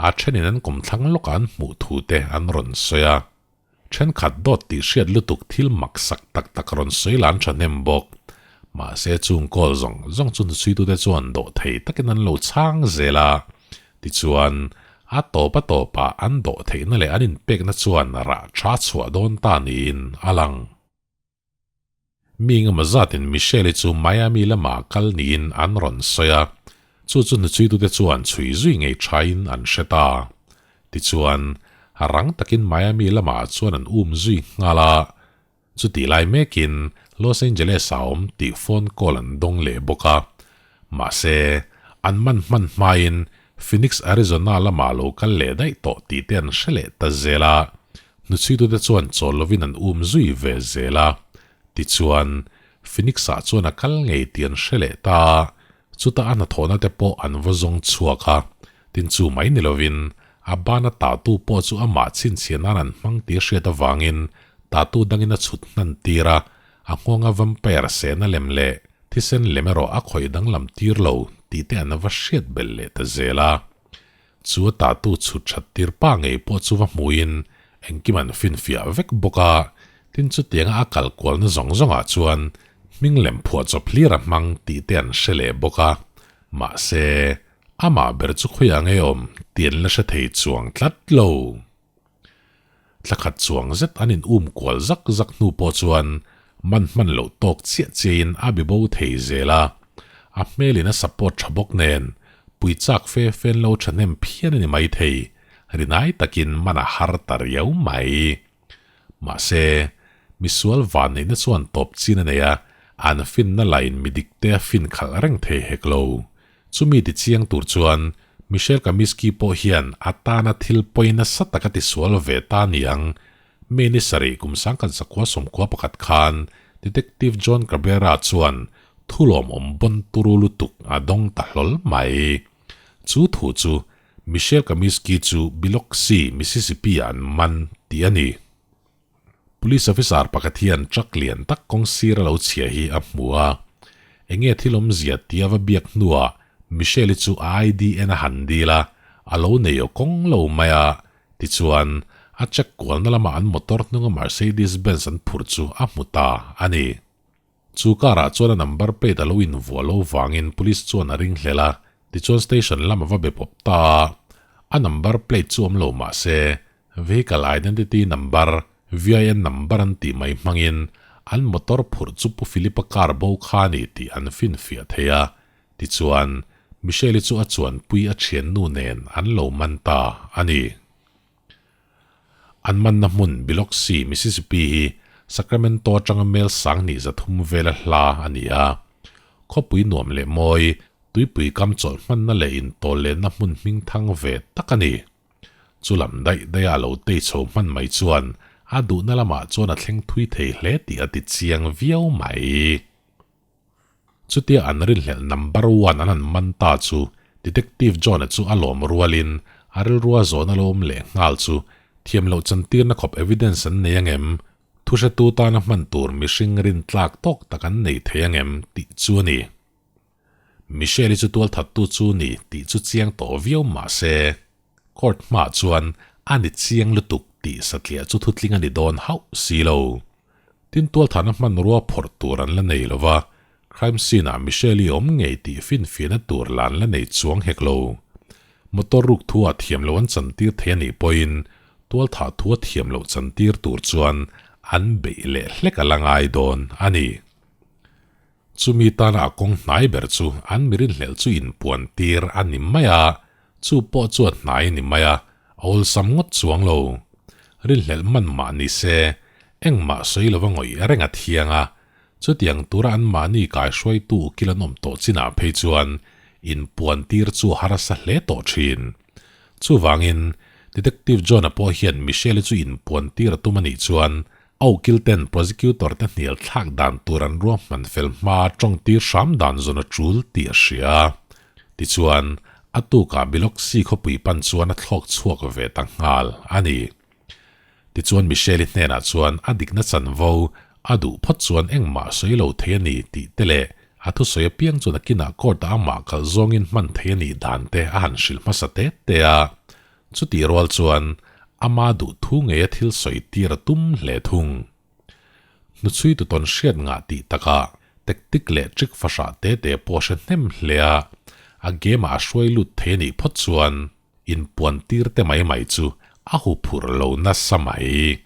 a thenin an kawmthlang lawkah an hmuh thu te an rawn sawi a. Thenkhat dawt tih hriat lutuk thil mak sak tak tak rawn sawi lan tha hnem bawk. Mahse chung call zawng zawng chu hnuchhuitute chuan dawh thei takin an lo chhang zel a. Tichuan, a tawp a tawpah an dawh theihna leh an inpekna chuan rah tha chhuah dawn ta niin a lang. Mi engemaw zatin Michelle-i chu Miami lamah kal niin an rawn sawi a. Chu chu hnuchuitute chuan chhui zui ngei thain an hre ta. Tichuan, rang takin Miami lamah chuan an um zui nghal a. Chutih lai mekin Los Angeles a awm tih phone call an dawng leh bawk a. Mahse, an man hman hmain Phoenix, Arizona lamah lo kal leh daih tawh tih te an hre leh ta zel a. Hnuchhuitute chuan chawl lovin an um zui ve zel a. Tichuan, Phoenix-ah chuan a kal ngei tih an hre leh ta a. Chutah a hnathawhna te pawh an va zawng chhuak a, tin chu mai ni lovin a bana tatu pawh chu amah chhinchhiah nan an hmang tih hriat avangin tatu dangin a chhut hnan tir a, a nghawnga vampire sehna lem leh thisen lem erawh a khawih danglam tir lo tih te an va hriat belh leh ta zel a. Chu a tatu chhut that tir pa ngei pawh chu va hmuhin engkim an finfiah vek bawk a, tin chutianga a kal kualna zawng zawngah chuan hming lem phuah chawp hlir a hmang tih te an hre leh bawk a, mahse amah ber chu khawiah nge awm tih an la hre thei chuang tlat lo. Thla khat chuang zet an in um kual zak zak hnu pawh chuan man hman loh tawk chiah chiahin a bi bo thei zel a, a hmelin a support tha bawk nen pui chak fe fen lo thahnem phian a ni maithei, rinai takin man a har ta riau mai. Mahse, misual vanneihna chuan tawp chin a nei a, an finna lain mi dikte a fin khalh reng thei hek lo. Chumi ti chiang tur chuan Michelle Kaminsky pawh hian a tana thil pawi nasa tak a tisual ve ta niang. May ni sarih kum sangkhat zakua 11 khan Detective John Cabrera chuan thulawmawm bawn turu lutuk a dawng ta hlawl mai. Chu thu chu Michelle Kaminsky chu Biloxi, Mississippi-ah an man tih a ni. Police officer pakhat hian truck lian tak kawng sir a lo chhia hi a hmu a, enge thil awmzia tia va biak hnuah Michelle-i chu a ID en a han dil a, a lo nei aw kawng lo mai a, tichuan a check kualna lamah an motor hnunga Mercedes Benz an phurh chu a hmu ta a ni. Chu car-ah chuan a number plate a lo invuah lo vangin police chuan a ring hlel a, tichuan station lam a va be pawp ta a. A number plate chu awm lo mah se, vehicle identity number, VIN number an tih mai hmangin an motor phurh chu Pu Philip-a car bo kha a ni tih an finfiah thei a. Tichuan, Michelle-i chu a chuanpui a thiannu nen an lo man ta a ni. An manna hmun Biloxi, Mississippi hi Sacramento atanga mel 20 vela hla a ni a. Khawpui nuam leh mawi, tuipui kam chawlh hmanna leh intawl lehna hmun hming thang ve tak a ni. Chu lam daih daiha a lo tei chho hman mai chuan a duhna lamah chuan a thleng thui thei hle tih a ti chiang viau mai. Chutia an rinhlelh number one an han man ta chu Detective John-a chu a lawm rualin a rilrua zawn a lo awm leh nghal chu thiam loh chantirna khawp evidence an nei angem, thuhretu tana hman tur mihring rintlak tawk tak an nei thei angem tih chu a ni. Michelle-i chu tualthattu chu ni tih chu chiang tawh viau mah se court hmaah chuan a ni chiang lutuk tih satliah chu thutling a ni dawn hauh si lo. Tin tualthahna hmanrua phawrh tur an la nei lo va, crime scene-ah Michelle-i awm ngei tih finfiahna tur la an la nei chuang hek lo. Motor ruk thu ah thiam lo an chantir thei a nih pawhin tualthah thu a thiam loh chantir tur chuan an beih leh hlek a la ngai dawn a ni. Chumi tana a kawng hnai ber chu an mirinhlelh chu inpuan tir a ni mai a, chu pawh chu a hnai a ni mai a, a awlsam ngawt chuang lo. Rinhlelh man mah ni se, engmah sawi lova ngawih reng a thiang a, chutiang tura anmahni kaihruaitu ukil an awm tawh chinah phei chuan inpuan tir chu a harsa hle tawh thin. Chuvangin, Detective John-a pawh hian Michelle-i chu inpuan tir a tum a nih chuan A ukil ten prosecutor te hnial thlak dan tur an ruahman fel hma tawng tir hram dan zawn a tul tih a hria. Tichuan, a tukah Biloxi khawpui pan chuan a thlawk chhuak ve ta nghal a ni. Tichuan Michelle-i hnenah chuan a dikna chanvo a duh phawt chuan engmah sawi lo thei a ni tih te leh a thusawi apiang chuan a kinah court-ah amah kalh zawngin hman thei a nih dan te a han hrilh hmasa te te a. Chutih rual chuan ama duh thu ngeia thil sawi tir a tum hle thung. Hnuchhui tu tawn hriat ngah tih takah tactic leh trick fahrah te te pawh a hre hnem hle a, a game ah a hruai lut thei a nih phawt chuan inpuan tir te mai mai chu a huphurh lo nasa mai.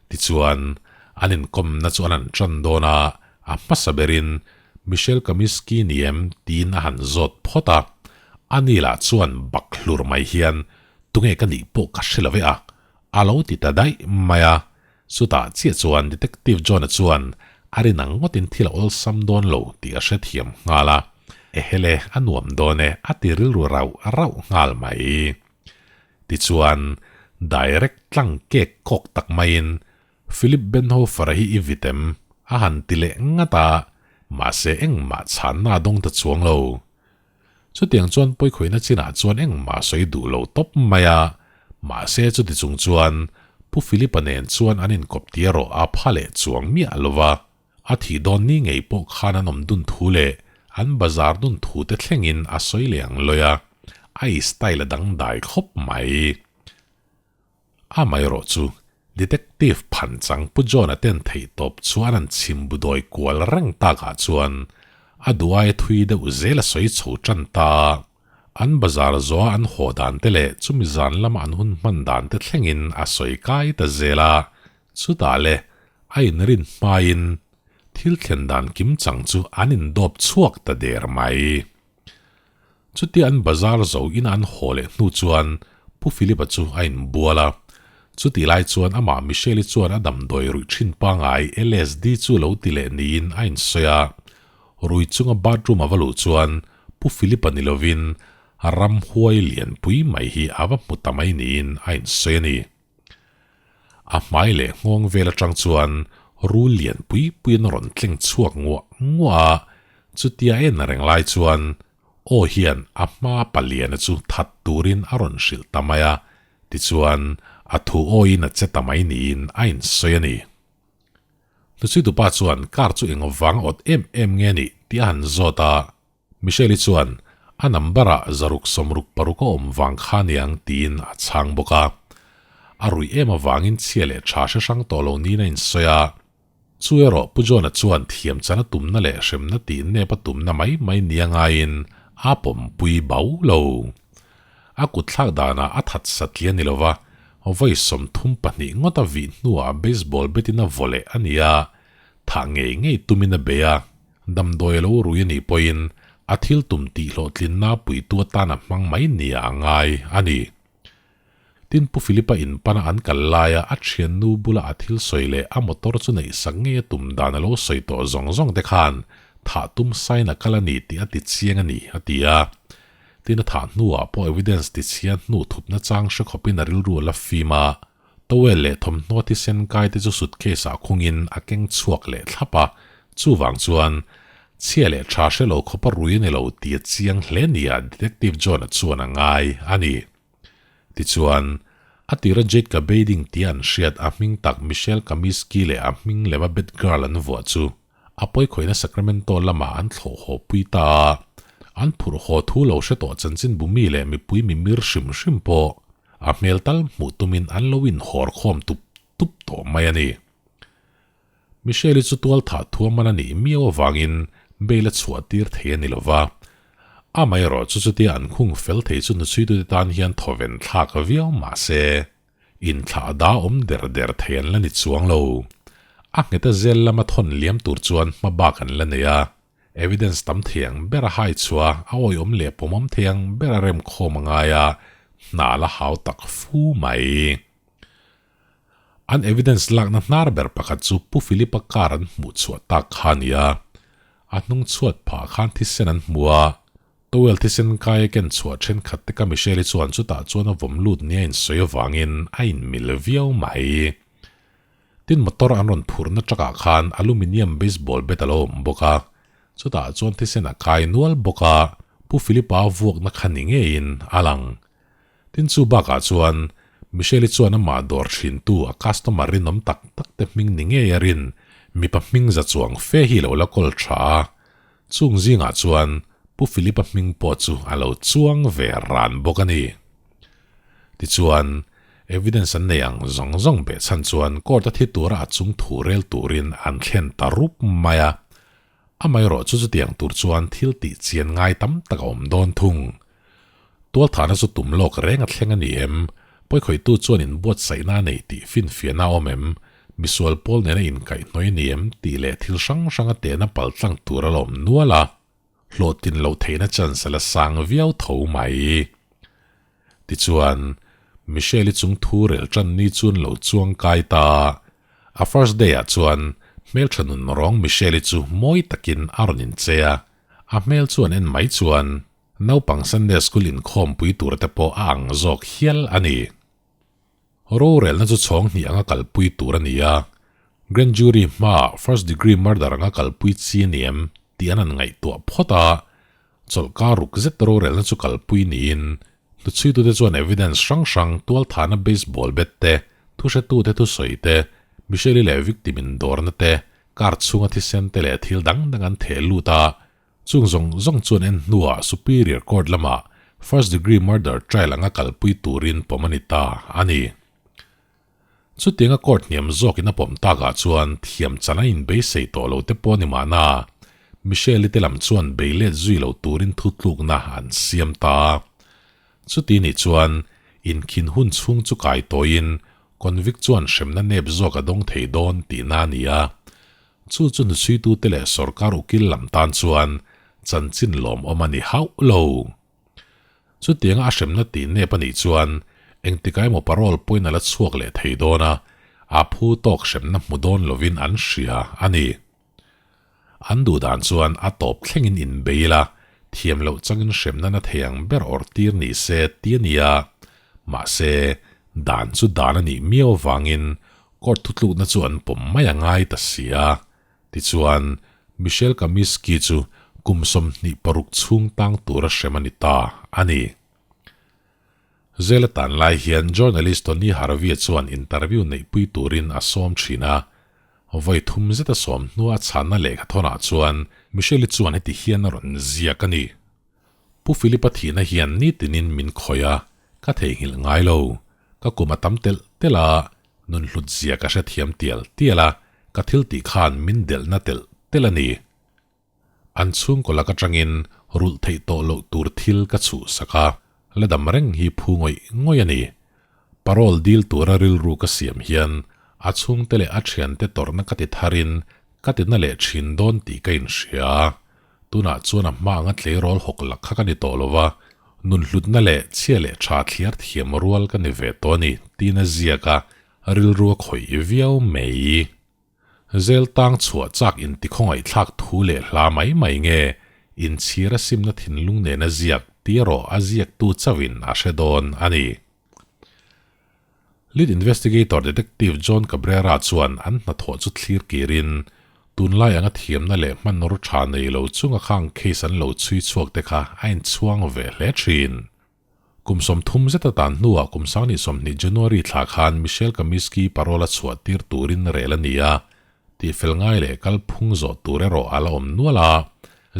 Tichuan, an inkawmna chu an han tan dawn a, a hmasa berin Michelle Kaminsky ni em? tiin a han zawt phawt a. Ani lah chuan bak hlur mai hian, Tunge ka nih pawh ka hre lo ve a, a lo ti ta daih mai a. Chutah chiah chuan Detective John-a chuan a rin ang ngawtin thil a awlsam dawn lo tih a hrethiam nghal a, Ehele, a nuam dawn e, a ti rilru rauh rauh nghal mai. Tichuan, direct tlang kek kawk tak maiin Philip Benhofer-a hi i vit em? a han ti leh ngat a, mahse engmah chhanna a dawng ta chuang lo. Chutiang chuan pawikhawihna chinah chuan engmah sawi duh lo tawp mai a, mahse chuti chung chuan Pu Philip-a nen chuan an inkawp tia rawh a pha leh chuang miah lo va, a thih dawn ni ngei pawh khan an awm dun thu leh an bazar dun thu te thlengin a sawi leh ang lawi a, a i style a dangdai khawp mai. Amaherawh chu, Detective phanchang Pu John-a ten theihtawp chuan an chhim bu dawi kual reng takah chuan a duai thui deuh zel a sawi chho tan ta. An bazar zawha an haw dan te leh chumi zan lama an hun hman dan te thlengin a sawi kai ta zel a, chutah le a inrin hmain thil thlen dan kimchang chu an indawp chhuak ta der mai. Chutia an bazar zo ina an haw leh hnu chuan Pu Philip-a chu a inbual a. Chutih lai chuan amah Michelle-i chuan a damdawi ruih thin pangai LSD chu lo ti leh niin a insawi a. Rui chunga bathroom a va luh chuan Pu Philip-a ni lovin ramhuai lianpui mai hi a va hmu ta mai niin a insawi a ni. A hmai leh nghawng vel atang chuan rul lian pui puiin a rawn tleng chhuak nguah nguah a, chutia a en reng lai chuan aw hian a hma paliana chu that turin a rawn hrilh ta mai a, tichuan a thu awiin a che ta mai niin a insawi a ni. Hnuchhuitupa chuan car chu eng vang awt em em nge nih tih a han zawt a, Michelle-i chuan, A number-ah zaruk 66 a awm vang kha niang tiin a chhang bawk a. A ruih em avangin chhia leh tha hre hrang tawh lo niin a insawi a. Chu erawh Pu John-a chuan thiam chan a tumna leh hremna tih nep a tumna mai mai nia ngaiin a pawmpui bau lo. A kutthlak danah a that satliah ni lova, vawi 32 ngawt a vih hnuah baseball bat-in a vaw leh a ni a, thah ngei ngei tumin a bei a. Damdawi a lo rui a nih pawhin a thil tum tih hlawhtlinna puitu atan a hmang mai nia a ngai a ni. Tin, Pu Philip-a in pana an kal laia a thiannu bula a thil sawi leh a motor chu neih sak ngei a tum dan a lo sawi tawh zawng zawng te khan thah tum sain a kal a ni tih a ti chiang a ni, a ti a. Tin, a thah hnuah pawh evidence ti chhia hnu thupna chang hre khawpin a rilru a la fim a. Towel leh thawmhnaw thisen kai te chu suitcase ah khungin a keng chhuak leh thlap a, chuvang chuan chhia leh tha hre lo khawpa rui a ni lo tih a chiang hle nia Detective John-a chuan a ngai a ni. Tichuan, a tira Jade Cabading tia an hriat a hming tak Michelle Kaminsky leh a hming lema Batgirl an vuah chu a pawikhawihna Sacramento lamah an thlawh haw pui ta a, an phurh haw thu lo hre tawh chanchinbu mi leh mipui mimir hrim hrim pawh A hmel tal hmuh tumin an lo inhawr khawm tup tup tawh mai a ni. Michelle-i chu tual thah thuaman a nih miau avangin bail a chhuah tir thei a ni lo va. Amaherawh chu chutia an khung fel thei chu hnuchhuitute tan hian thawven thlak viau mah se, inthlah da awm der der thei an la ni chuang lo. A ngheta zel lama thawn liam tur chuan hma bak an la nei a. Evidence tam thei ang ber a hai chhuah, a awihawm leh pawmawm thei ang ber a remkhawm a ngai a, hna la hau tak fu mai. An evidence lakna hnar ber pakhat chu Pu Philip-a car an hmuh chhuah tak kha a ni a. A hnung chhuat phah khan thisen an hmu a, towel thisen kai a ken chhuah thenkhat te ka Michelle-i chuan chutah chuan a vawm lut nia insawi avangin a inmil viau mai. Tin motor an rawn phurhna truck ah khan aluminium baseball bat a lo awm bawk a, chutah chuan thisen a kai nual bawk a, Pu Philip-a vuakna kha ni ngeiin a lang. Tin chu bakah chuan Michelle-i chuan amah dawr thintu a customer rinawm tak tak te hming ni ngei a rin mipa hming za chuang fe hi lo la kawl tha a, chung zingah chuan Pu Philip-a hming pawh chu a lo chuang ve ran bawk a ni. Tichuan, evidence an nei ang zawng zawng beh chhan chuan court a thi tura a chung thu rel turin an thlen ta rup mai a. Amaherawh chu chutiang tur chuan thil tih chian ngai tam tak a awm dawn thung. Tualthahna chu tum lawk reng a thleng a ni em? Pawikhawihtu chuan inbuatsaihna a nei tih finfiahna a awm em? Misual pawl nena inkaihhnawih a ni em? tih leh thil hrang hrang a tehna paltlang tur a la awm nual a. hlawhtlin loh theihna chance a la sang viau tho mai. Tichuan, Michelle-i chung thu rel tan ni chu an lo chuang kai ta. A first day ah chuan hmeltha nun rawng Michelle-i chu mawi takin a rawn inchei a, a hmel chu an en mai chuan naupang Sunday school inkhawmpui tur te pawh a ang zawk hial a ni. Rorelna chu chhawng hnih anga kalpui tur a ni a, Grand Jury hmaah first degree murder anga kalpui chi a ni em tih an han ngaihtuah phawt a, chawlhkar ruk zet rorelna chu kalpui niin hnuchhuitute chuan evidence hrang hrang tualthahna baseball bat te, thuhretute thusawi te, Michelle-i leh victim indawrna te, car chhunga thisen te leh thil dang dang an theh lut a, Chung zawng zawng chuan en hnuah Superior Court lamah First Degree Murder Trial anga kalpui turin pawm a ni ta a ni. Chutianga court hniam zawkin a pawm takah chuan thiam chan a inbeisei tawh lo te pawh a ni mahna, Michelle-i te lam chuan bei let zui lo turin thutlukna an siam ta. Chuti nih chuan inkhin hun chhung chu kai tawiin convict chuan hremna nep zawk a dawng thei dawn tihna a ni a. Chu chu hnuchhuitute leh sorkar ukil lam tan chuan chanchin lawmawm a ni hauh lo. Chutianga a hremna tih nep a nih chuan engtikah emaw parole pawhin a la chhuak leh thei dawn a, a phu tawk hremna hmu dawn lovin an hria a ni. An duh dan chuan a tawp thlengin inbei ila, thiam loh changin hremna na thei ang ber awrh tir ni se ti a ni a, mahse dan chu dan a nih miau avangin Court thutlukna chu an pawm mai a ngai ta si a, tichuan Michelle Kaminsky chu kum 26 chhung tang tura hrem a ni ta a ni. Zela tan lai hian journalist Tony Harvey-a chuan interview neihpui turin a sawm thin a, vawi thum zeta sawm hnua a chhanna lehkhathawnah chuan Michelle-i chuan heti hian a rawn ziak a ni. Pu Philip-a thihna hian nitinin min khawih a, ka theihnghilh ngai lo. Ka kum a tam telh telh a, nun hlut zia ka hrethiam tial tial a, ka thil tih khan min delhna telh telh a ni. An chhungkaw lak atangin rulh theih tawh loh tur thil ka chhuhsak a, la dam reng hi phu ngawih ngawih a ni. Parole dil tura rilru ka siam hian a chhungte leh a thiante tawrhna ka ti tharin ka ti na leh thin dawn tih ka inhria. Tunah chuan a hma anga tleirawl hawk lak kha ka ni tawh lo va, nun hlutna leh chhia leh tha thliar thiam rual ka ni ve tawh a ni, tiin a ziak a, rilru a khawih viau mai. Zel tang chhuah chak intikhawngaihthlak thu leh hla mai mai nge, inchhir a simna thinlung nena ziak tih erawh a ziaktu chauhin a hre dawn a ni. Lead Investigator Detective John Cabrera chuan an hnathawh chu thlir kirin, tunlai anga thiamna leh hmanraw tha nei lo chunga khang case an lo chhui chhuak te kha a inchhuang ve hle thin. Kum 30 zet atan hnuah kum 2020 January thla khan Michelle Kaminsky parole a chhuah tir turin rel a ni a, tihfel ngai leh kalphung zawh tur erawh a la awm nual a,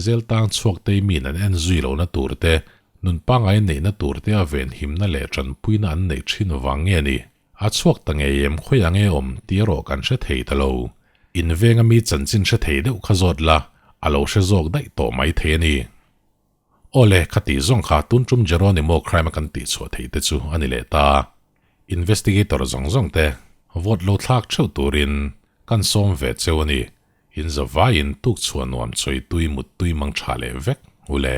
zel tang chhuak tei min an en zui lohna tur te, nun pangngai neihna tur te a venhimna leh tanpuina an neih thin vang nge ni? A chhuak ta ngei em khawiah nge awm tih erawh kan hre thei ta lo. In venga mi chanchin hre thei deuh kha zawt la, a lo hre zawk daih tawh mai thei a ni. Awle, khati zawng kha tun tum Jeronimo crime a kan tih chhuah theih te chu a ni leh ta. Investigator zawng zawng te vote lo thlak theuh turin kan sawm ve cheu a ni. In zavaiin tuk chhuah nuam chawi tui mut tui mang tha leh vek ule.